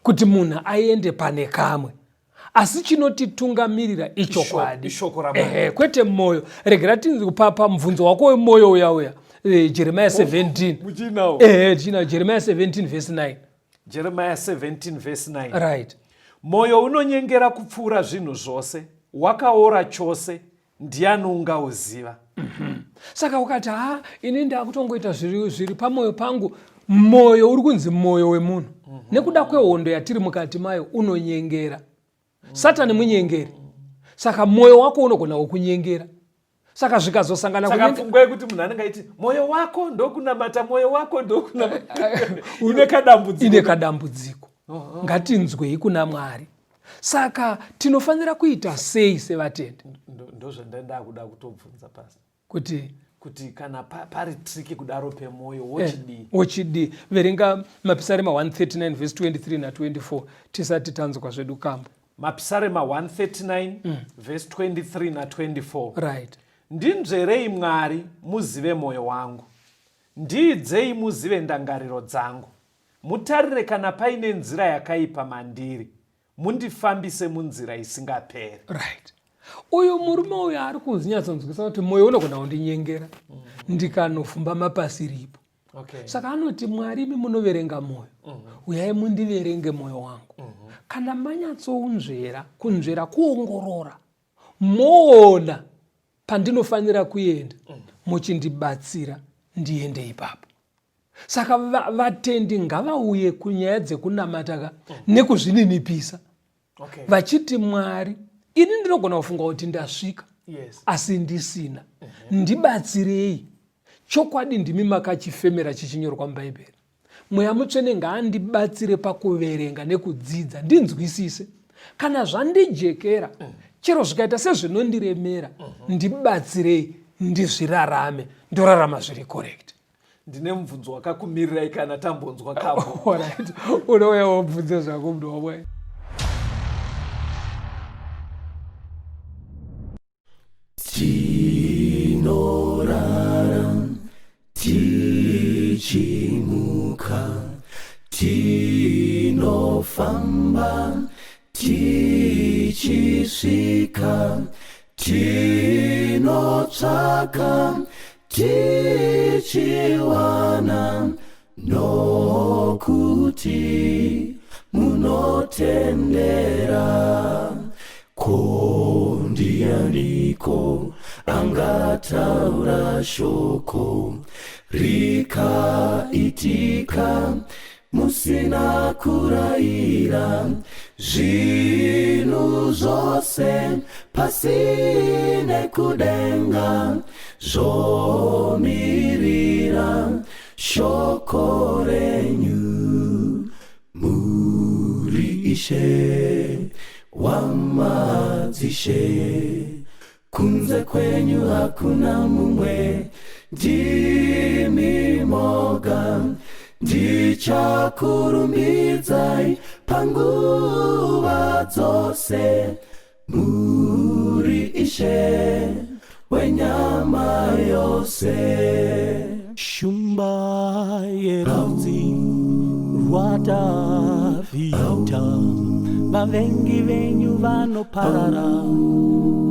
kuti munhu aende pane kamwe, asi chinotitungamirira ichokwadi. Ishoko raMwari. Ehe, kwete mwoyo. Regera tinzi pamubvunzo wako wemwoyo uya uya, Jeremiah 17. Muchinawo? Ehe, tichinawo Jeremiah 17 verse 9. Jeremiah 17 verse 9. Right. Mwoyo unonyengera kupfuura zvinhu zvose, Wakaora chose, ndiani ungauziva? Saka ukati ha, ini ndakutongoita zviri, zviri pamwoyo pangu. Mwoyo uri kunzi mwoyo wemunhu nekuda kwehondo yatiri mukati mayo unonyengera. Satani munyengeri. Saka mwoyo wako unogona kukunyengera. Saka zvikazosangana Saka pfungwa yekuti munhu anenge aiti mwoyo wako ndokunamata, mwoyo wako ndokunamata, ine kadambudziko. Ine kadambudziko. Ngatinzwei kuna Mwari. Saka tinofanira kuita sei sevatendi? Ndozvandanda kuda kutobvunza pasi. Kuti Kuti kana pari tricky kudaro pemwoyo wochidii? Wochidii? Verenga Mapisarema 139 verse 23 na 24 tisati tanzwa zvedu kambo. Mapisarema 139 verse 23 na 24. Right. Ndinzverei Mwari muzive mwoyo wangu. Ndiidzei muzive ndangariro dzangu. Mutarire kana paine nzira yakaipa mandiri, mundifambise munzira isingaperi. Right. Uyu murume uyu ari kunyatsonzwisa kuti mwoyo unogona kundinyengera ndikanofumba mapasiripo. Okay. Saka anoti Mwari, imi munoverenga mwoyo, uyai mundiverenge mwoyo wangu. Kana manyatsounzvera, kunzvera kuongorora, moona pandinofanira kuenda, muchindibatsira ndiende ipapo. Saka vatendi ngavauye kunyaya dzekunamata ka nekuzvininipisa. Okay. Vachiti Mwari, ini ndinogona kufunga kuti ndasvika. Yes. Asi ndisina. Ndibatsirei. Chokwadi ndimi makachifemera chichinyorwa muBhaibheri. Mweya Mutsvene ngaandibatsire pakuverenga nekudzidza ndinzwisise. Kana zvandijekera, chero zvikaita sezvinondiremera, ndibatsirei ndizvirarame, ndorarama zviri correct. Ndine mubvunzo wakakumirirai kana tambonzwa kambo. Alright. Unouya wobvunza zvako munhu wamwari. Tinorara tichimuka, tinofamba tichisvika, tinotsvaka tichiwana, nokuti munotendera. Ko ndianiko angataura shoko rikaitika musina kuraira? Zvinhu zvose pasi nekudenga zvomirira shoko renyu. Muri Ishe wamadzishe, kunze kwenyu hakuna mumwe, ndimi moga. Ndichakurumbidzai panguva dzose, muri Ishe wenyama yose. Shumba yerudzi rwaDhavhidha, vavengi venyu vanoparara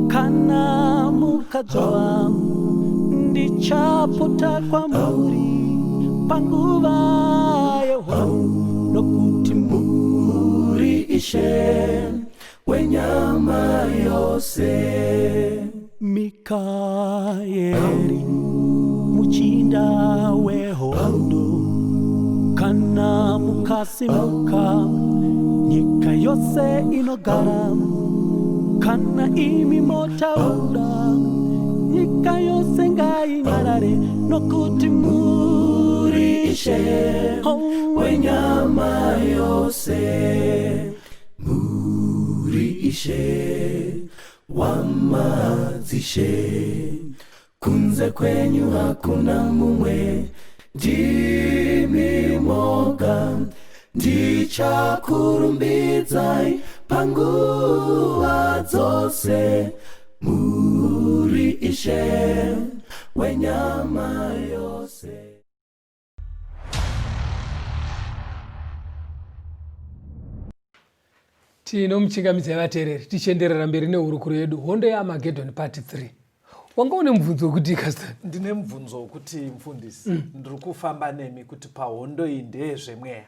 kana mukadzvova. Ndichapota kwamuri panguva yehondo, nokuti muri Ishe wenyama yose. Mikaeri, muchinda wehondo, kana mukasimuka, nyika yose inogara. Kana imi motaura, nyika yose ngainyarare, nokuti muri Ishe wenyama yose. Muri Ishe wamadzishe, kunze kwenyu hakuna mumwe, ndimi moga. Ndichakurumbidzai panguva dzose, muri Ishe wenyama yose. Tinomuchingamidzai vateereri tichienderera mberi nehurukuro yedu hondo yeArmageddon part 3. Wanga une mubvunzo wekuti Kastan? Ndine mubvunzo wekuti mufundisi, ndiri kufamba nemi kuti pahondo iyi ndeyezvemweya.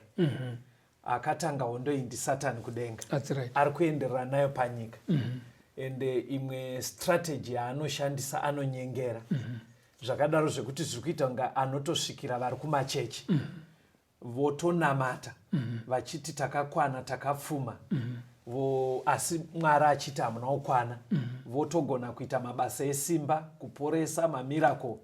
Akatanga hondo iyi ndiSatani kudenga. That's right. Ari kuenderera nayo panyika. Ende imwe strategy yaanoshandisa anonyengera mm -hmm. Zvakadaro zvekuti zviri kuita kunge anotosvikira vari kumachechi mm -hmm. Votonamata mm -hmm. Vachiti takakwana, takapfuma mm -hmm. Vo, asi Mwari achiti hamuna kukwana mm -hmm. Votogona kuita mabasa esimba, kuporesa, mamiracle,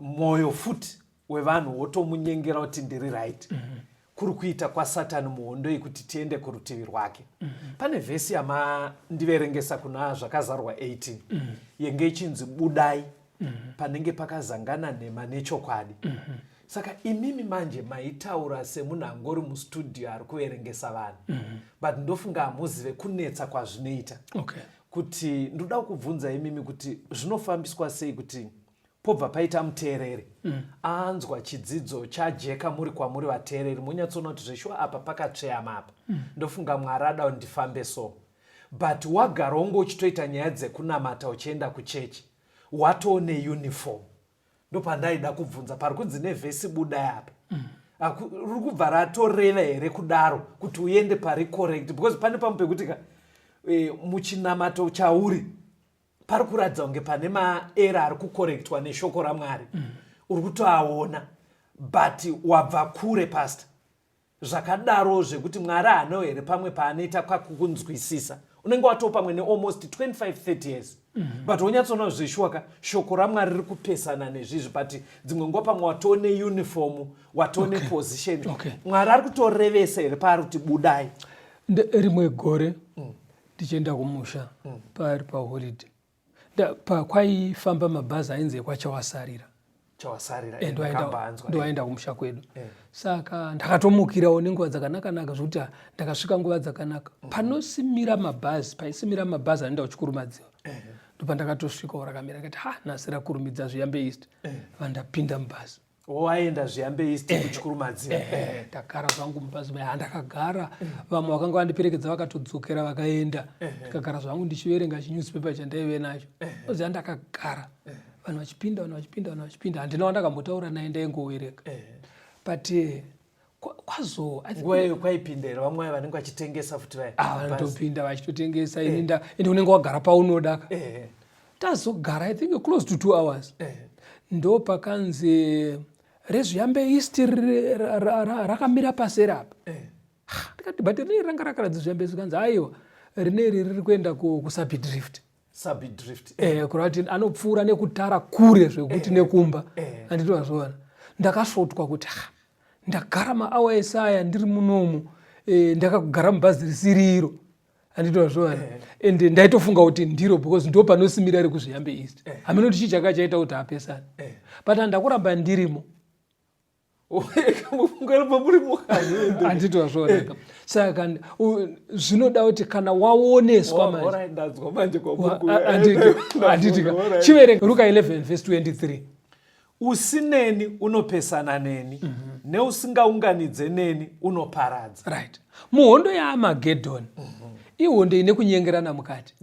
mwoyo futi wevanhu wotomunyengera kuti ndiri right mm -hmm. Kuri kuita kwaSatani muhondo iyi kuti tiende kurutivi rwake mm -hmm. Pane vhesi yamandiverengesa kuna Zvakazarwa 18 mm -hmm. Yenge ichinzi budai mm -hmm. Panenge pakazangana nhema nechokwadi mm -hmm. Saka imimi manje maitaura semunhu angori mustudio ari kuverengesa vanhu mm -hmm. But ndofunga hamuzive kunetsa kwazvinoita okay. Kuti ndoda kukubvunza imimi kuti zvinofambiswa sei kuti pobva paita muteereri mm. Anzwa chidzidzo chajeka muri kwamuri vateereri, monyatsoona kuti zveshuwa apa pakatsveyama apa mm. Ndofunga Mwari ada kuti ndifambe so, but wagara unge uchitoita nyaya dzekunamata, uchienda kuchechi, watoo neuniform. Ndopandaida kubvunza pari kunzi nevhesi budai apa mm. Riri kubva ratoreva here kudaro kuti uende pari correct? Because pane pamwe pekuti ka e, muchinamato chauri pari kuratidza kunge pane maera ari kukorektwa neshoko raMwari mm. Uri kutoaona, but wabva kure, pastor. Zvakadaro zvekuti Mwari haanawo here pamwe paanoita kakukunzwisisa? Unenge watoo pamwe nealmost 25 30 years mm -hmm. But wonyatsoona zveshuwa ka shoko raMwari riri kupesana nezvizvi, but dzimwe nguva pamwe watoo neuniform, watoo okay. neposition okay. Mwari ari kutorevesa here paari kuti budai? Rimwe gore ndichienda kumusha mm. pari paholiday kwaifamba mabhazi ainzi ekwaChawasarira. Chawasarira. Eh, ndoaenda kumusha kwedu eh. Saka ndakatomukirawo nenguva dzakanaka-naka zvekuti ndakasvika nguva dzakanaka mm. Panosimira mabhazi, paisimira mabhazi anoenda kuChikurumadziva eh. Ndopandakatosvikawo rakamira, ndikati ha, nhasi rakurumidza Zviyambe East eh. Vandapinda mubhazi. Waenda Zviyambe East eh, kuChikurumadziva. Eh, ndagara zvangu mubhazi maya, ndakagara, vamwe vakanga vandiperekedza vakatodzokera vakaenda, ndikagara zvangu ndichiverenga chinewspaper chandaive nacho. Oziva, ndakagara, vanhu vachipinda, vanhu vachipinda, vanhu vachipinda, handina wandakambotaura naye, ndaingoverenga. But kwazo nguva iyo kwaipinda here vamwe vaya vanenge vachitengesa futi vaya? Ah, vanotopinda vachitotengesa. Ini ende unenge wagara paunoda ka. Tazogara I think close to 2 hours, ndo pakanzi reZviyambe East rakamira paseri apa. Ndikati, but rinei ranga rakaradzi Zviyambe East? Kanzi, aiwa, rineri riri kuenda kuSabi Drift. Sabi Drift. Eh, kureva kuti anopfuura nekutara kure zvekuti nekumba. Handiti wazviona? Ndakasvotwa kuti ha, ndagara maawa ese aya ndiri munomu, ndakagara mubhazi risiri iro, handiti wazviona? And ndaitofunga kuti ndiro because ndo panosimira rekuZviyambe East. Hameno kuti chii chaka chaita kuti apesane, but handakuramba ndirimo. Handiti wazviona? Saka zvinoda kuti kana waoneswa manje, handiti ka? Chiverenga Ruka 11 verse 23. Usineni unopesana neni mm -hmm. Neusingaunganidze neni unoparadza. Right. Muhondo yaAmagedhoni mm -hmm. ihondo ine kunyengerana mukati.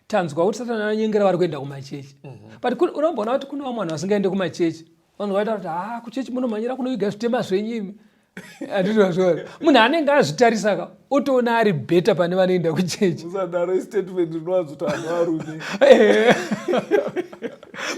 Tanzwa kuti Satani anonyengera vari kuenda kumachechi mm -hmm. But unomboona kuti kune vamwe vanhu vasingaende kumachechi, vanhu vaita kuti ha, kuchechi munomhanyira kunoviga zvitema zvenyu imi, handiti wazviona? Munhu anenge azvitarisa ka, otoona ari better pane vanoenda kuchechi. Usadaro, statement rinowanzoti vanhu varume.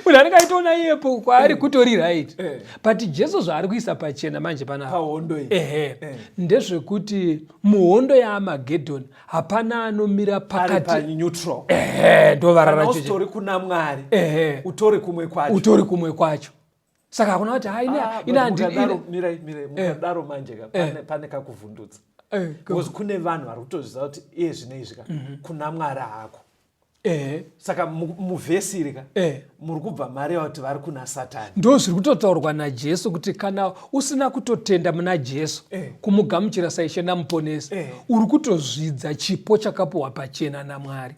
Munhu anenge aitoona iyepo kwaari kutori right. But Jesu zvaari kuisa pachena manje panapa pahondo iyi, ehe, ndezvekuti muhondo yaAmagedhoni hapana anomira ari pakati paneutral. Ehe, ndovara Kana racho. usitori kuna Mwari, ehe, utori kumwe kwacho. Utori kumwe kwacho. Saka hakuna kuti hai, Ah, ina but mirai, mirai, mukadaro manje ka, pane kakuvhundutsa because kune vanhu vari kutozviziva kuti iye zvino izvi ka kuna Mwari hako. Saka muvhesi iri ka muri kubva mareva kuti vari kuna Satani. Ndo zviri kutotaurwa naJesu kuti kana usina kutotenda muna Jesu, kumugamuchira saIshe naMuponesi, uri kutozvidza chipo chakapiwa pachena naMwari.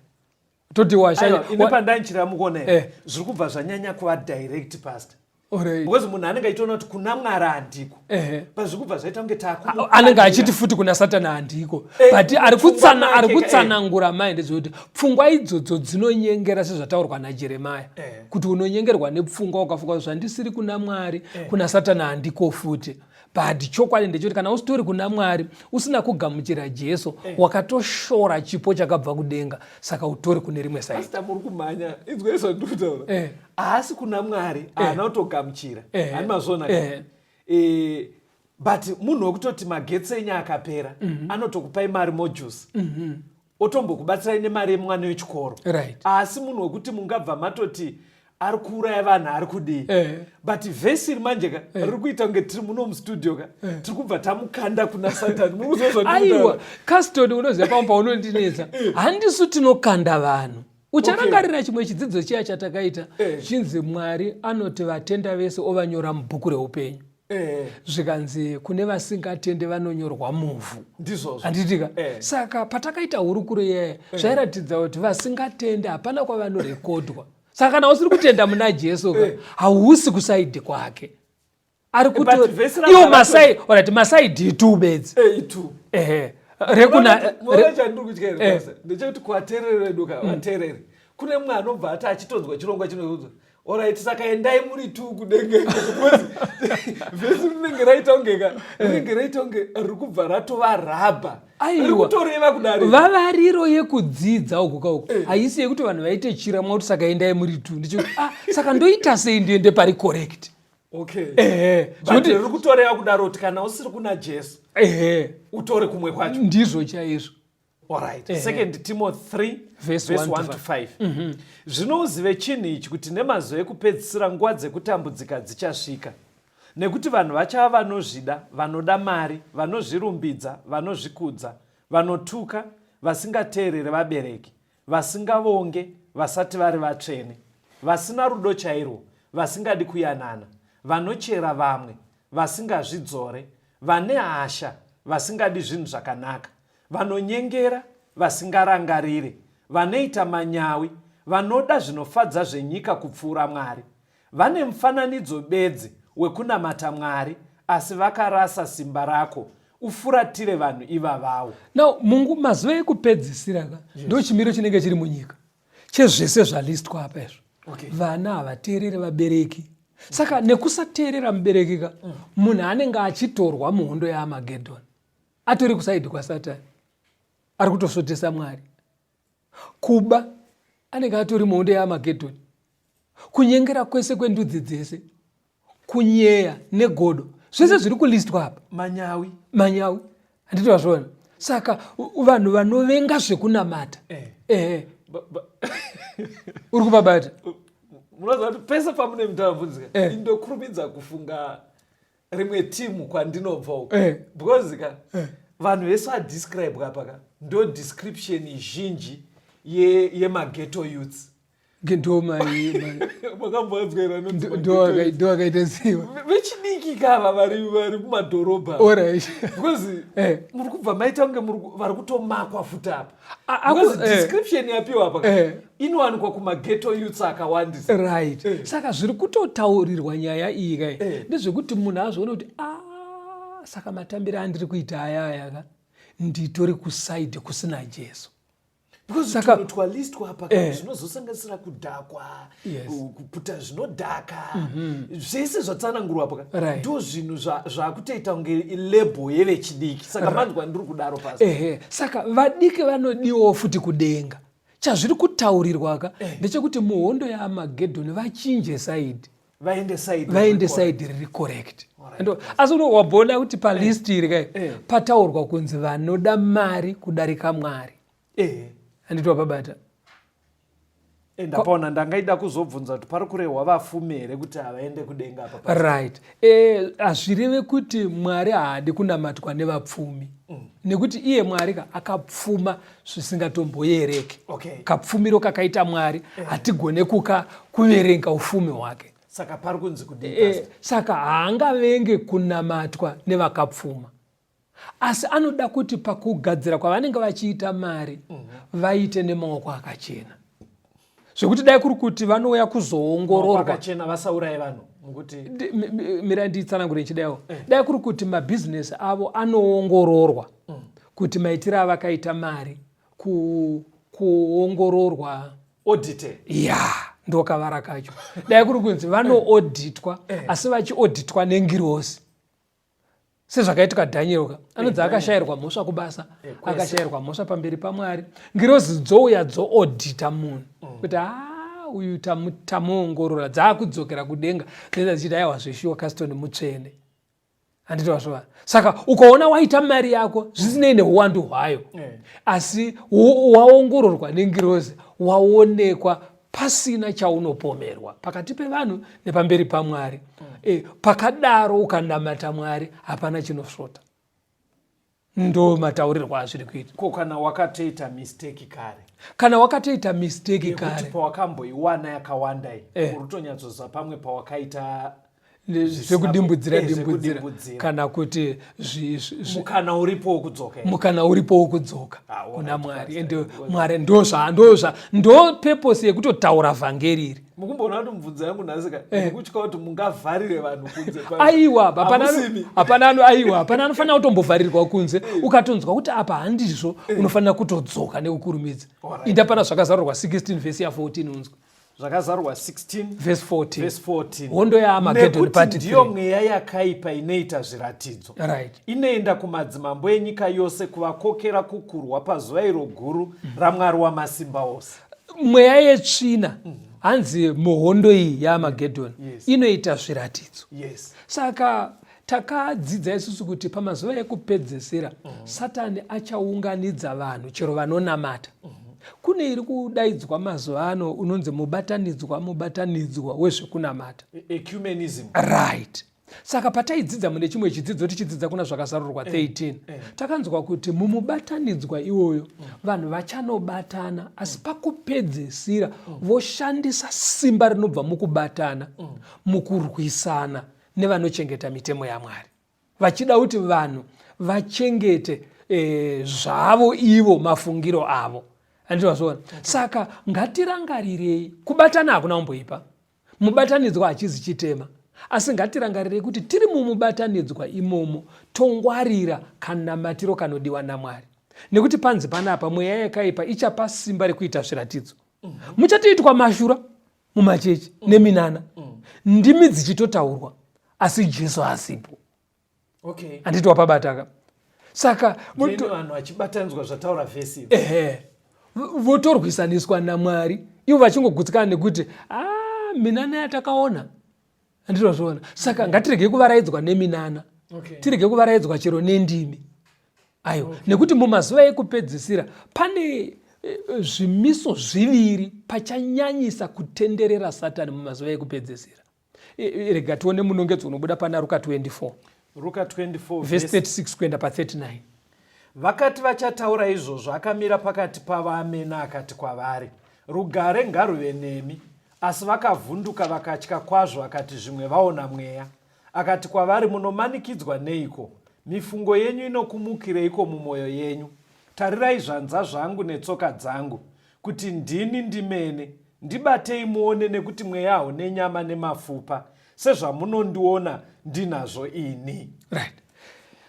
Toti Aiwa, ine pandanchira mukuona here? Zviri kubva zvanyanya kuva direct, pastor, because munhu anenge achitoona kuti kuna Mwari handiko, pazviri kubva zvaita kunge taku Anenge achiti futi kuna Satani handiko, but ari mupfungwa ari make ka. kutsanangura mai ndezvekuti pfungwa idzodzo dzinonyengera, sezvataurwa naJeremaya kuti unonyengerwa nepfungwa, ukafunga kuti zvandisiri kuna Mwari, kuna Satani handiko futi. But chokwadi ndechekuti kana usitori kuna Mwari, usina kugamuchira Jesu, eh, wakatoshora chipo chakabva kudenga, saka utori kune rimwe side. Pastor, muri kumhanya. Inzwai zvandiri kutaura. Haasi kuna Mwari, haana kutogamuchira. Hani mazviona? But munhu wekutoti magetsi enyu akapera, anotokupai mari mojuice, otombokubatsirai nemari yemwana wechikoro. Asi munhu wekuti mungabva matoti ari kuuraya vanhu, ari kudii? But vhesi iri manje ka, riri kuita kunge tiri muno mustudio ka, tiri kubva tamukanda kuna Satani. Muri Aiwa, Castoni, unoziva pamwe paunondinetsa, handisu tinokanda vanhu. Ucharangarira chimwe chidzidzo chiya chatakaita, chinzi Mwari anoti vatenda vese ovanyora mubhuku reupenyu. Zvikanzi kune vasingatende vanonyorwa muvhu. Ndizvozvo. Handitika? Saka patakaita hurukuro iyaya, zvairatidza kuti vasingatende hapana kwavanorekodwa. Saka kana usiri kutenda muna Jesu ka, hausi kuside kwake, ari But vhesi kuto iwo masai, alright, maside itu bedzi. Itu. Ehe, rekuna Muona chandiri kutya here, Pastor? Ndechekuti kuvateereri vedu ka, vateereri, kune mumwe anobva ati achitonzwa chirongwa chinounzwa, "Alright, saka endai muri tu kudenga ikoko," because vhesi rinenge raita kunge ka, rinenge raita kunge riri kubva ratova rabha. Aiwa. Riri kutoreva kudare. Vavariro yekudzidza uku kauku haisi yekuti vanhu vaite chiramwa kuti saka endai muri tu. Ndichikuti, ah, saka ndoita sei ndiende pari correct? Ehe. But riri kutoreva kudaro kuti kana usiri kuna Jesu, utore kumwe kwacho. Ndizvo chaizvo. Alright. Second Timothy 3 verse verse 1 1 to 5. Zvino uzive chinhu ichi, kuti nemazuva ekupedzisira nguva dzekutambudzika dzichasvika. Nekuti vanhu vachava vanozvida, vanoda mari, vanozvirumbidza, vanozvikudza, vanotuka, vasingateereri vabereki, vasingavonge, vasati vari vatsvene, vasina rudo chairwo, vasingadi kuyanana, vanochera vamwe, vasingazvidzore, vane hasha, vasingadi zvinhu zvakanaka, vanonyengera, vasingarangarire, vanoita manyawi, vanoda zvinofadza zvenyika kupfuura Mwari, vane mufananidzo bedzi wekunamata Mwari, asi vakarasa simba rako. Ufuratire vanhu ivavawo. Now mungu mazuva ekupedzisira ka, ndo chimiro chinenge chiri munyika chezvese zvalistwa apa izvo. Vana havateereri vabereki, saka nekusateerera mubereki ka, munhu anenge achitorwa muhondo yaAmagedhoni, atori kuside kwaSatani, ari kutosvotesa Mwari. Kuba, anenge atori muhondo yaAmagedhoni. Kunyengera kwese kwendudzi dzese, kunyeya negodo, zvese zviri kulistwa apa. Manyawi. Manyawi, handiti vazviona? Saka vanhu vanovenga zvekunamata. Ehe, uri kuvabata. Munoziva kuti pese pamune mutabvunzika, indokurumidza kufunga rimwe timu kwandinobva uko, because ka, vanhu vese vadescribe apa ka, ndo description zhinji yemaghetto youths. Makambonzwa here anonzi maghetto youths? Ndo akaita siwa. Vechidiki kava vari mumadhorobha, because muri kubva maita kunge vari kutomakwa futi apa, because description yapiwa apa ka, inowanikwa kumaghetto youths akawandisa. Right. Saka zviri kutotaurirwa nyaya iyi kai, ndezvekuti munhu azvione kuti, a, saka matambiro andiri kuita aya aya ka, nditori kuside kusina Jesu. Because tunhu twalistwa apa ka, zvinozosanganisira kudhakwa, kuputa zvinodhaka, zvese zvatsanangurwa apa ka, ndo zvinhu zvakutoita kunge label yevechidiki. Saka manzwa ndiri kudaro pasi. Ehe, saka vadiki vanodiwawo futi kudenga. Chazviri kutaurirwa ka, ndechekuti muhondo yaAmagedhoni vachinje side, vaende side vaende riri correct. Side riri correct. Asi uno wabona kuti palist iri kai, pataurwa kunzi vanoda mari kudarika Mwari. Handiti wapabata? Ndapaona, ndangaida kuzobvunza kuti pari kurehwa vafumi here kuti havaende kudenga apa pasi? Right, hazvireve kuti Mwari haadi kunamatwa nevapfumi, nekuti iye Mwari ka akapfuma zvisingatomboyereki. Kapfumiro kakaita Mwari hatigone kuka kuverenga ufumi hwake. Saka pari kunzi kudii, Pastor? Saka haangavenge kunamatwa nevakapfuma, asi anoda kuti pakugadzira kwavanenge vachiita mari, vaite nemaoko akachena, zvekuti dai kuri kuti vanouya Maoko kuzoongororwa akachena, vasauraye vanhu mukuti Mira nditsanangure ndichidaiwo. Dai kuri kuti mabhizinesi avo anoongororwa kuti maitiro avakaita mari, kuongororwa, Audite. Ya, ndokavara kacho. Dai kuri kunzi vanoauditwa, asi vachiauditwa nengirosi. Sezvakaitika Daniel ka, anonzi eh, akashayirwa mhosva kubasa, eh, akashayirwa mhosva pamberi paMwari. Ngirozi dzouya dzoodhita munhu mm. kuti ah, uyu tamuongorora, dzaakudzokera kudenga dzoenda dzichiti aiwa zveshuwa Caston mutsvene. Handiti wazviona? Saka ukaona waita mari yako zvisinei neuwandu hwayo, eh. asi waongororwa nengirozi, waonekwa pasina chaunopomerwa pakati pevanhu nepamberi paMwari. Mm. E, pakadaro ukanamata Mwari hapana chinosvota. Ndo mataurirwo azviri kuita. Ko kana wakatoita mistake kare? Kana wakatoita mistake kare, pawakamboiwana yakawanda iyi, eh. uri kutonyatsoziva pamwe pawakaita zvekudimbudzira eh, dimbudzira kana kuti mukana uripo wokudzoka mukana uripo wokudzoka ah, kuna Mwari. Ende Mwari ndozva ndo purpose yekutotaura vhangeri iri. Mukumboona kuti mubvunzo yangu nhasi ka eh. ndikutya kuti mungavharire vanhu kunze. Aiwa, hapana aiwa, hapana anofanira kutombovharirwa kunze. Eh. Ukatonzwa kuti apa handizvo, unofanira kutodzoka nekukurumidza. Inda pana Zvakazarurwa 16 vhesi ya 14 unzwe. Zvakazarurwa 16 verse 14, verse 14. Hondo yaAmagedhoni part 3. Ndiyo mweya yakaipa inoita zviratidzo, right. Inoenda kumadzimambo enyika yose kuvakokera kukurwa pazuva iro guru mm. raMwari wamasimba ose. Mweya yetsvina mm. hanzi muhondo iyi yaAmagedhoni yes. inoita zviratidzo yes. Saka takadzidza isusu kuti pamazuva ekupedzesera mm. Satani achaunganidza vanhu chero vanonamata mm. Kune iri kudaidzwa mazuva ano unonzi mubatanidzwa mubatanidzwa wezvekunamata. Ecumenism. Right. Saka pataidzidza mune chimwe chidzidzo tichidzidza kuna Zvakazarurwa 13 eh, eh. takanzwa kuti mumubatanidzwa iwoyo mm. vanhu vachanobatana asi mm. pakupedzisira mm. voshandisa simba rinobva mukubatana mm. mukurwisana nevanochengeta mitemo yaMwari. Vachida kuti vanhu vachengete e, zvavo ivo mafungiro avo. Handiti wazviona? Saka ngatirangarirei kubatana hakuna kumboipa. Mubatanidzwa hachizi chitema. Asi ngatirangarirei kuti tiri mumubatanidzwa imomo tongwarira kanamatiro kanodiwa naMwari. Nekuti panzi panapa mweya yakaipa ichapa simba rekuita zviratidzo. Mm. Muchatoitwa mashura mumachechi mm. neminana mm. ndimi dzichitotaurwa asi Jesu asipo. Okay. Handiti wapabataka. Saka vanhu vachibatanidzwa zvataura vhesi. Ehe. Votorwisaniswa naMwari ivo vachingogutsikana nekuti ah, minana yatakaona. Handiti wazviona. Saka ngatiregei kuvaraidzwa neminana. Okay. Tirege kuvaraidzwa chero nendimi. Aiwa, okay. Nekuti mumazuva ekupedzisira pane eh, zvimiso zviviri pachanyanyisa kutenderera Satani mumazuva ekupedzisira. Rega tione munongedzo unobuda pana Ruka 24. Ruka 24 verse 36 kuenda pa 39. Vakati vachataura izvozvo, akamira pakati pavo amene akati kwavari, Rugare ngaruve nemi. Asi vakavhunduka vakatya kwazvo, akati zvimwe vaona mweya. Akati kwavari, Munomanikidzwa neiko? Mifungo yenyu inokumukireiko mumwoyo yenyu? Tarirai zvanza zvangu netsoka dzangu, kuti ndini ndimene. Ndibatei muone, nekuti mweya haune nyama nemafupa, sezvamunondiona ndinazvo ini. Right.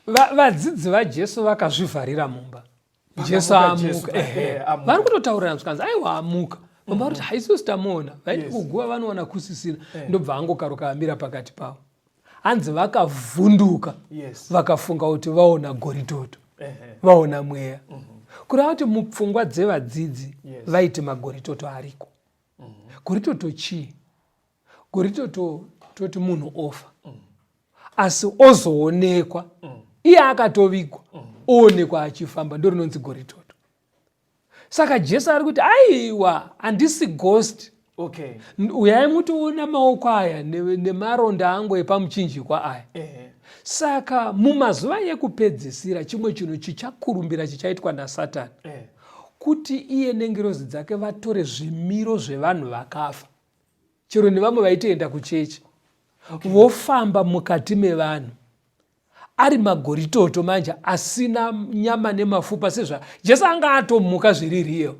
Vadzidzi vaJesu vakazvivharira mumba. Jesu amuka. Vari kutotaurirana zvikanzi aiwa amuka. Vamba kuti haisusu tamuona. Vaiti kuguva vanoona kusisina. Ndobva angokaruka amira pakati pavo. Hanzi vakavhunduka. Vakafunga kuti vaona goritoto. Vaona mweya. Kureva kuti mupfungwa dzevadzidzi vaiti magoritoto ariko. Goritoto chii? Goritoto toti munhu ofa. Asi ozoonekwa iye akatovigwa oonekwa achifamba, ndo rinonzi goritoto. Saka Jesu ari kuti aiwa, handisi ghost. Okay. Uyai mutoona maoko aya nemaronda angu epamuchinjikwa aya. Saka mumazuva ekupedzisira chimwe chinhu chichakurumbira chichaitwa naSatani kuti iye nengirozi dzake vatore zvimiro zvevanhu vakafa, chero nevamwe vaitoenda kuchechi, vofamba mukati mevanhu ari magoritoto manje asina nyama nemafupa, sezva Jesu anga atomuka zviri real.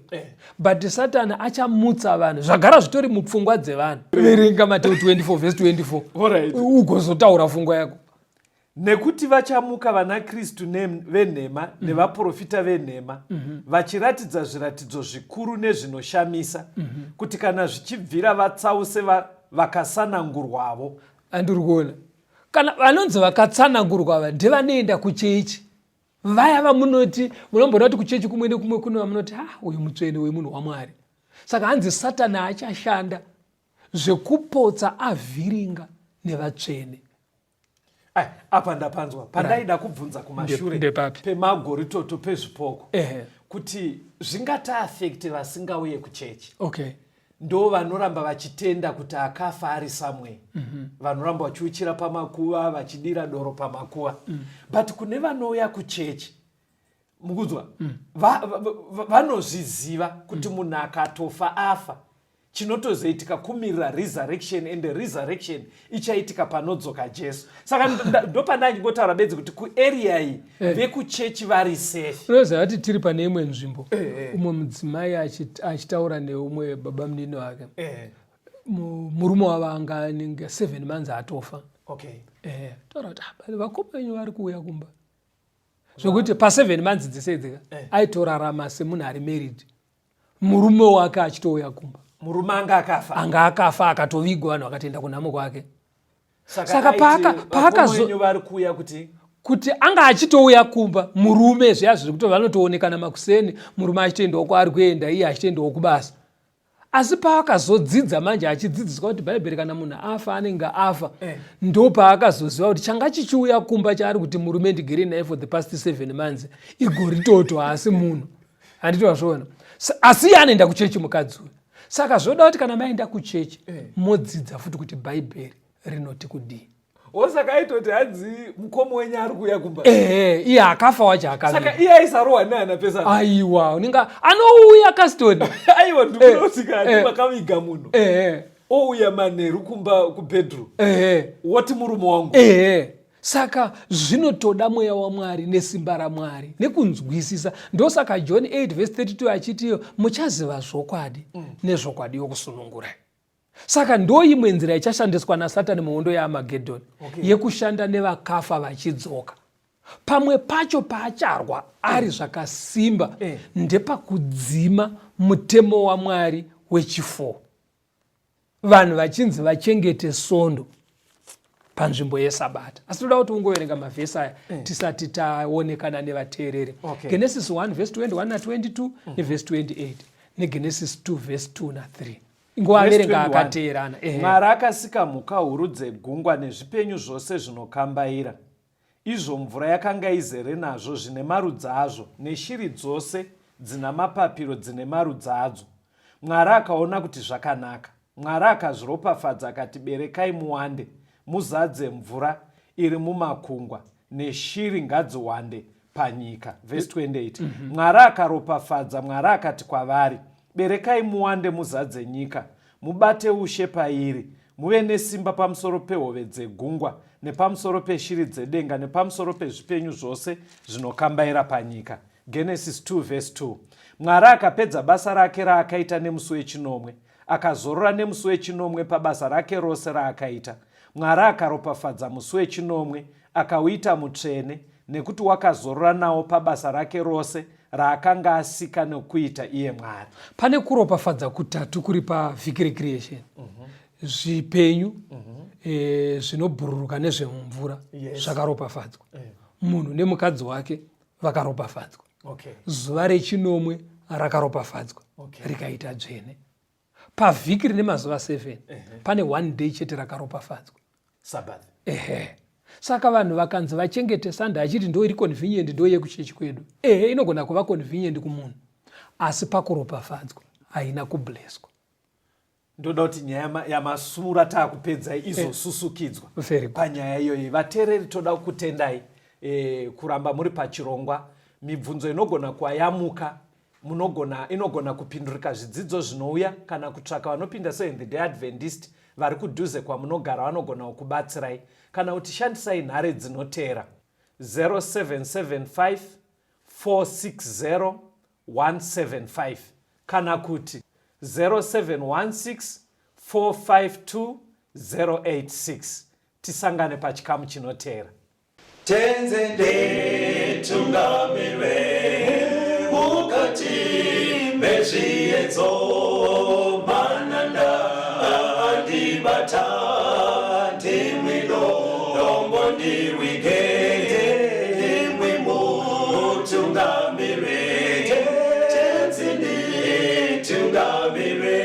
But Satani achamutsa vanhu, zvagara zvitori mupfungwa dzevanhu. Verenga Mateo 24 verse 24 ugozotaura pfungwa yako. Nekuti vachamuka vanaKristu venhema nevaprofita venhema, vachiratidza zviratidzo zvikuru nezvinoshamisa, kuti kana zvichibvira vatsause vakasanangurwavo. Andiri kuona. Kana vanonzi vakatsanangurwa ava ndevanoenda kuchechi vaya vamunoti munomboona kuti kuchechi kumwe nekumwe kune vamunoti ha ah, uyu mutsvene uyu munhu wamwari. Saka hanzi Satani achashanda zvekupotsa avhiringa nevatsvene. Ai, apa ndapanzwa pandaida kubvunza kumashure pemagoritoto pezvipoko kuti zvingatiafekte vasingauye kuchechi okay. Ndo vanoramba vachitenda kuti akafa ari somewhere mm-hmm. Vanoramba vachiuchira pamakuva vachidira doro pamakuva mm. But kune vanouya kuchechi mukunzwa mm. Vanozviziva kuti mm. munhu akatofa afa chinotozoitika kumirira resurrection and resurrection ichaitika panodzoka Jesu. Saka ndopandandingotaura bedzi kuti kuarea iyi eh. vekuchechi vari safe. Unoziva kuti tiri pane imwe nzvimbo eh, eh. Umwe mudzimai achitaura neumwe baba munini wake, murume wavo anga anenge 7 months atofa. Okay. Taura kuti ah, vakoma venyu vari kuuya kumba zvekuti pa7 months dzese idzika aitorarama semunhu ari married, murume wake achitouya kumba. Murume anga akafa, anga akafa akatovigwa, vanhu vakatoenda kunhamo kwake. Saka paakazo vari kuuya kuti kuti anga achitouya kumba murume zviya zviri kuto vanotoonekana makuseni, murume achitoendawo kwaari kuenda, iye achitoendawo kubasa. Asi paakazodzidza manje achidzidziswa kuti bhaibheri kana munhu afa anenge afa eh. Ndo paakazoziva kuti changa chichiuya kumba chaari kuti murume ndigere naye for the past 7 months igoritoto, haasi munhu. Handiti wazviona? Asi iye anoenda kuchechi mukadzi uyu. Saka zvoda kuti kana maenda kuchechi eh. modzidza futi kuti bhaibheri rinoti kudii. Osaka aitoti hanzi mukoma wenyu ari kuuya kumba. Ehe, iye akafa wacho akafa. Saka iye aisarohwa neana pesa. Aiwa, unenge anouya kastoni. Aiwa, ndikuti kana eh. makaviga munhu. Ehe. Ouya manheru kumba kubedroom. Ehe. Woti murume wangu. Ehe. Saka zvinotoda mweya waMwari nesimba raMwari nekunzwisisa. Ndosaka John 8 verse 32 achitiyo muchaziva zvokwadi mm. nezvokwadi yokusunungurai. Saka ndoimwe nzira ichashandiswa naSatani muhondo yeAmagedhoni okay. yekushanda nevakafa vachidzoka. Pamwe pacho paacharwa ari zvakasimba eh. Ndepakudzima mutemo waMwari wechifo. Vanhu vachinzi vachengete sondo panzvimbo yesabata. Asi toda kuti ungoverenga mavhesi aya eh. tisati taonekana nevateereri. Okay. Genesis 1 vhesi 21 na22 mm -hmm. nevhesi 28 neGenesis 2 vhesi 2 na3. Ingoaverenga akateerana. Mwari akasika mhuka huru dzegungwa nezvipenyu zvose zvinokambaira, izvo mvura yakanga izere nazvo zvine marudzi azvo, neshiri dzose dzina mapapiro dzine marudzi adzo. Mwari akaona kuti zvakanaka. Mwari akazviropafadza akati, Berekai muwande, muzadze mvura iri mumakungwa, neshiri ngadziwande panyika. Vhesi 28. Mm -hmm. Mwari akaropafadza, Mwari akati kwavari, Berekai muwande muzadze nyika, mubate ushe pairi, muve nesimba pamusoro pehove dzegungwa, nepamusoro peshiri dzedenga, nepamusoro pezvipenyu zvose zvinokambaira panyika. Genesis 2 vhesi 2. Mwari akapedza basa rake raakaita nemusi wechinomwe, akazorora nemusi wechinomwe pabasa rake rose raakaita. Mwari akaropafadza musi wechinomwe, akauita mutsvene, nekuti wakazorora nawo pabasa rake rose raakanga asika nokuita iye Mwari. Pane kuropafadza kutatu kuri pavhiki recreation. Mm -hmm. Zvipenyu mm -hmm. e, zvinobhururuka nezvemumvura yes. Zvakaropafadzwa. Yeah. Munhu nemukadzi wake vakaropafadzwa. Okay. Zuva rechinomwe rakaropafadzwa. Okay. Rikaita dzvene. Pavhiki rine mazuva 7 uh -huh. Pane one day chete rakaropafadzwa. Sabbath. Ehe. Saka vanhu vakanzi vachengete Sunday achiti ndo iri convenient ndo yekuchechi kwedu. Ehe, inogona kuva convenient kumunhu. Asi pakuropafadzwa haina kublesswa. Ndoda kuti nyaya yamasura taakupedza izosusukidzwa eh, panyaya iyoyi. Vateereri toda kukutendai eh, kuramba muri pachirongwa. Mibvunzo inogona kuvayamuka munogona inogona kupindurika zvidzidzo zvinouya kana kutsvaka vanopinda Seventh Day Adventist vari kudhuze kwamunogara vanogona kukubatsirai kana kuti shandisai nhare dzinoteera 0775 460 175 kana kuti 0716 452 086. Tisangane pachikamu chinoteera. Tenze nditungamire mukati mezviedzo, mananda andibata ndimwi dombo. Mutungamiri, Tenzi nditungamire.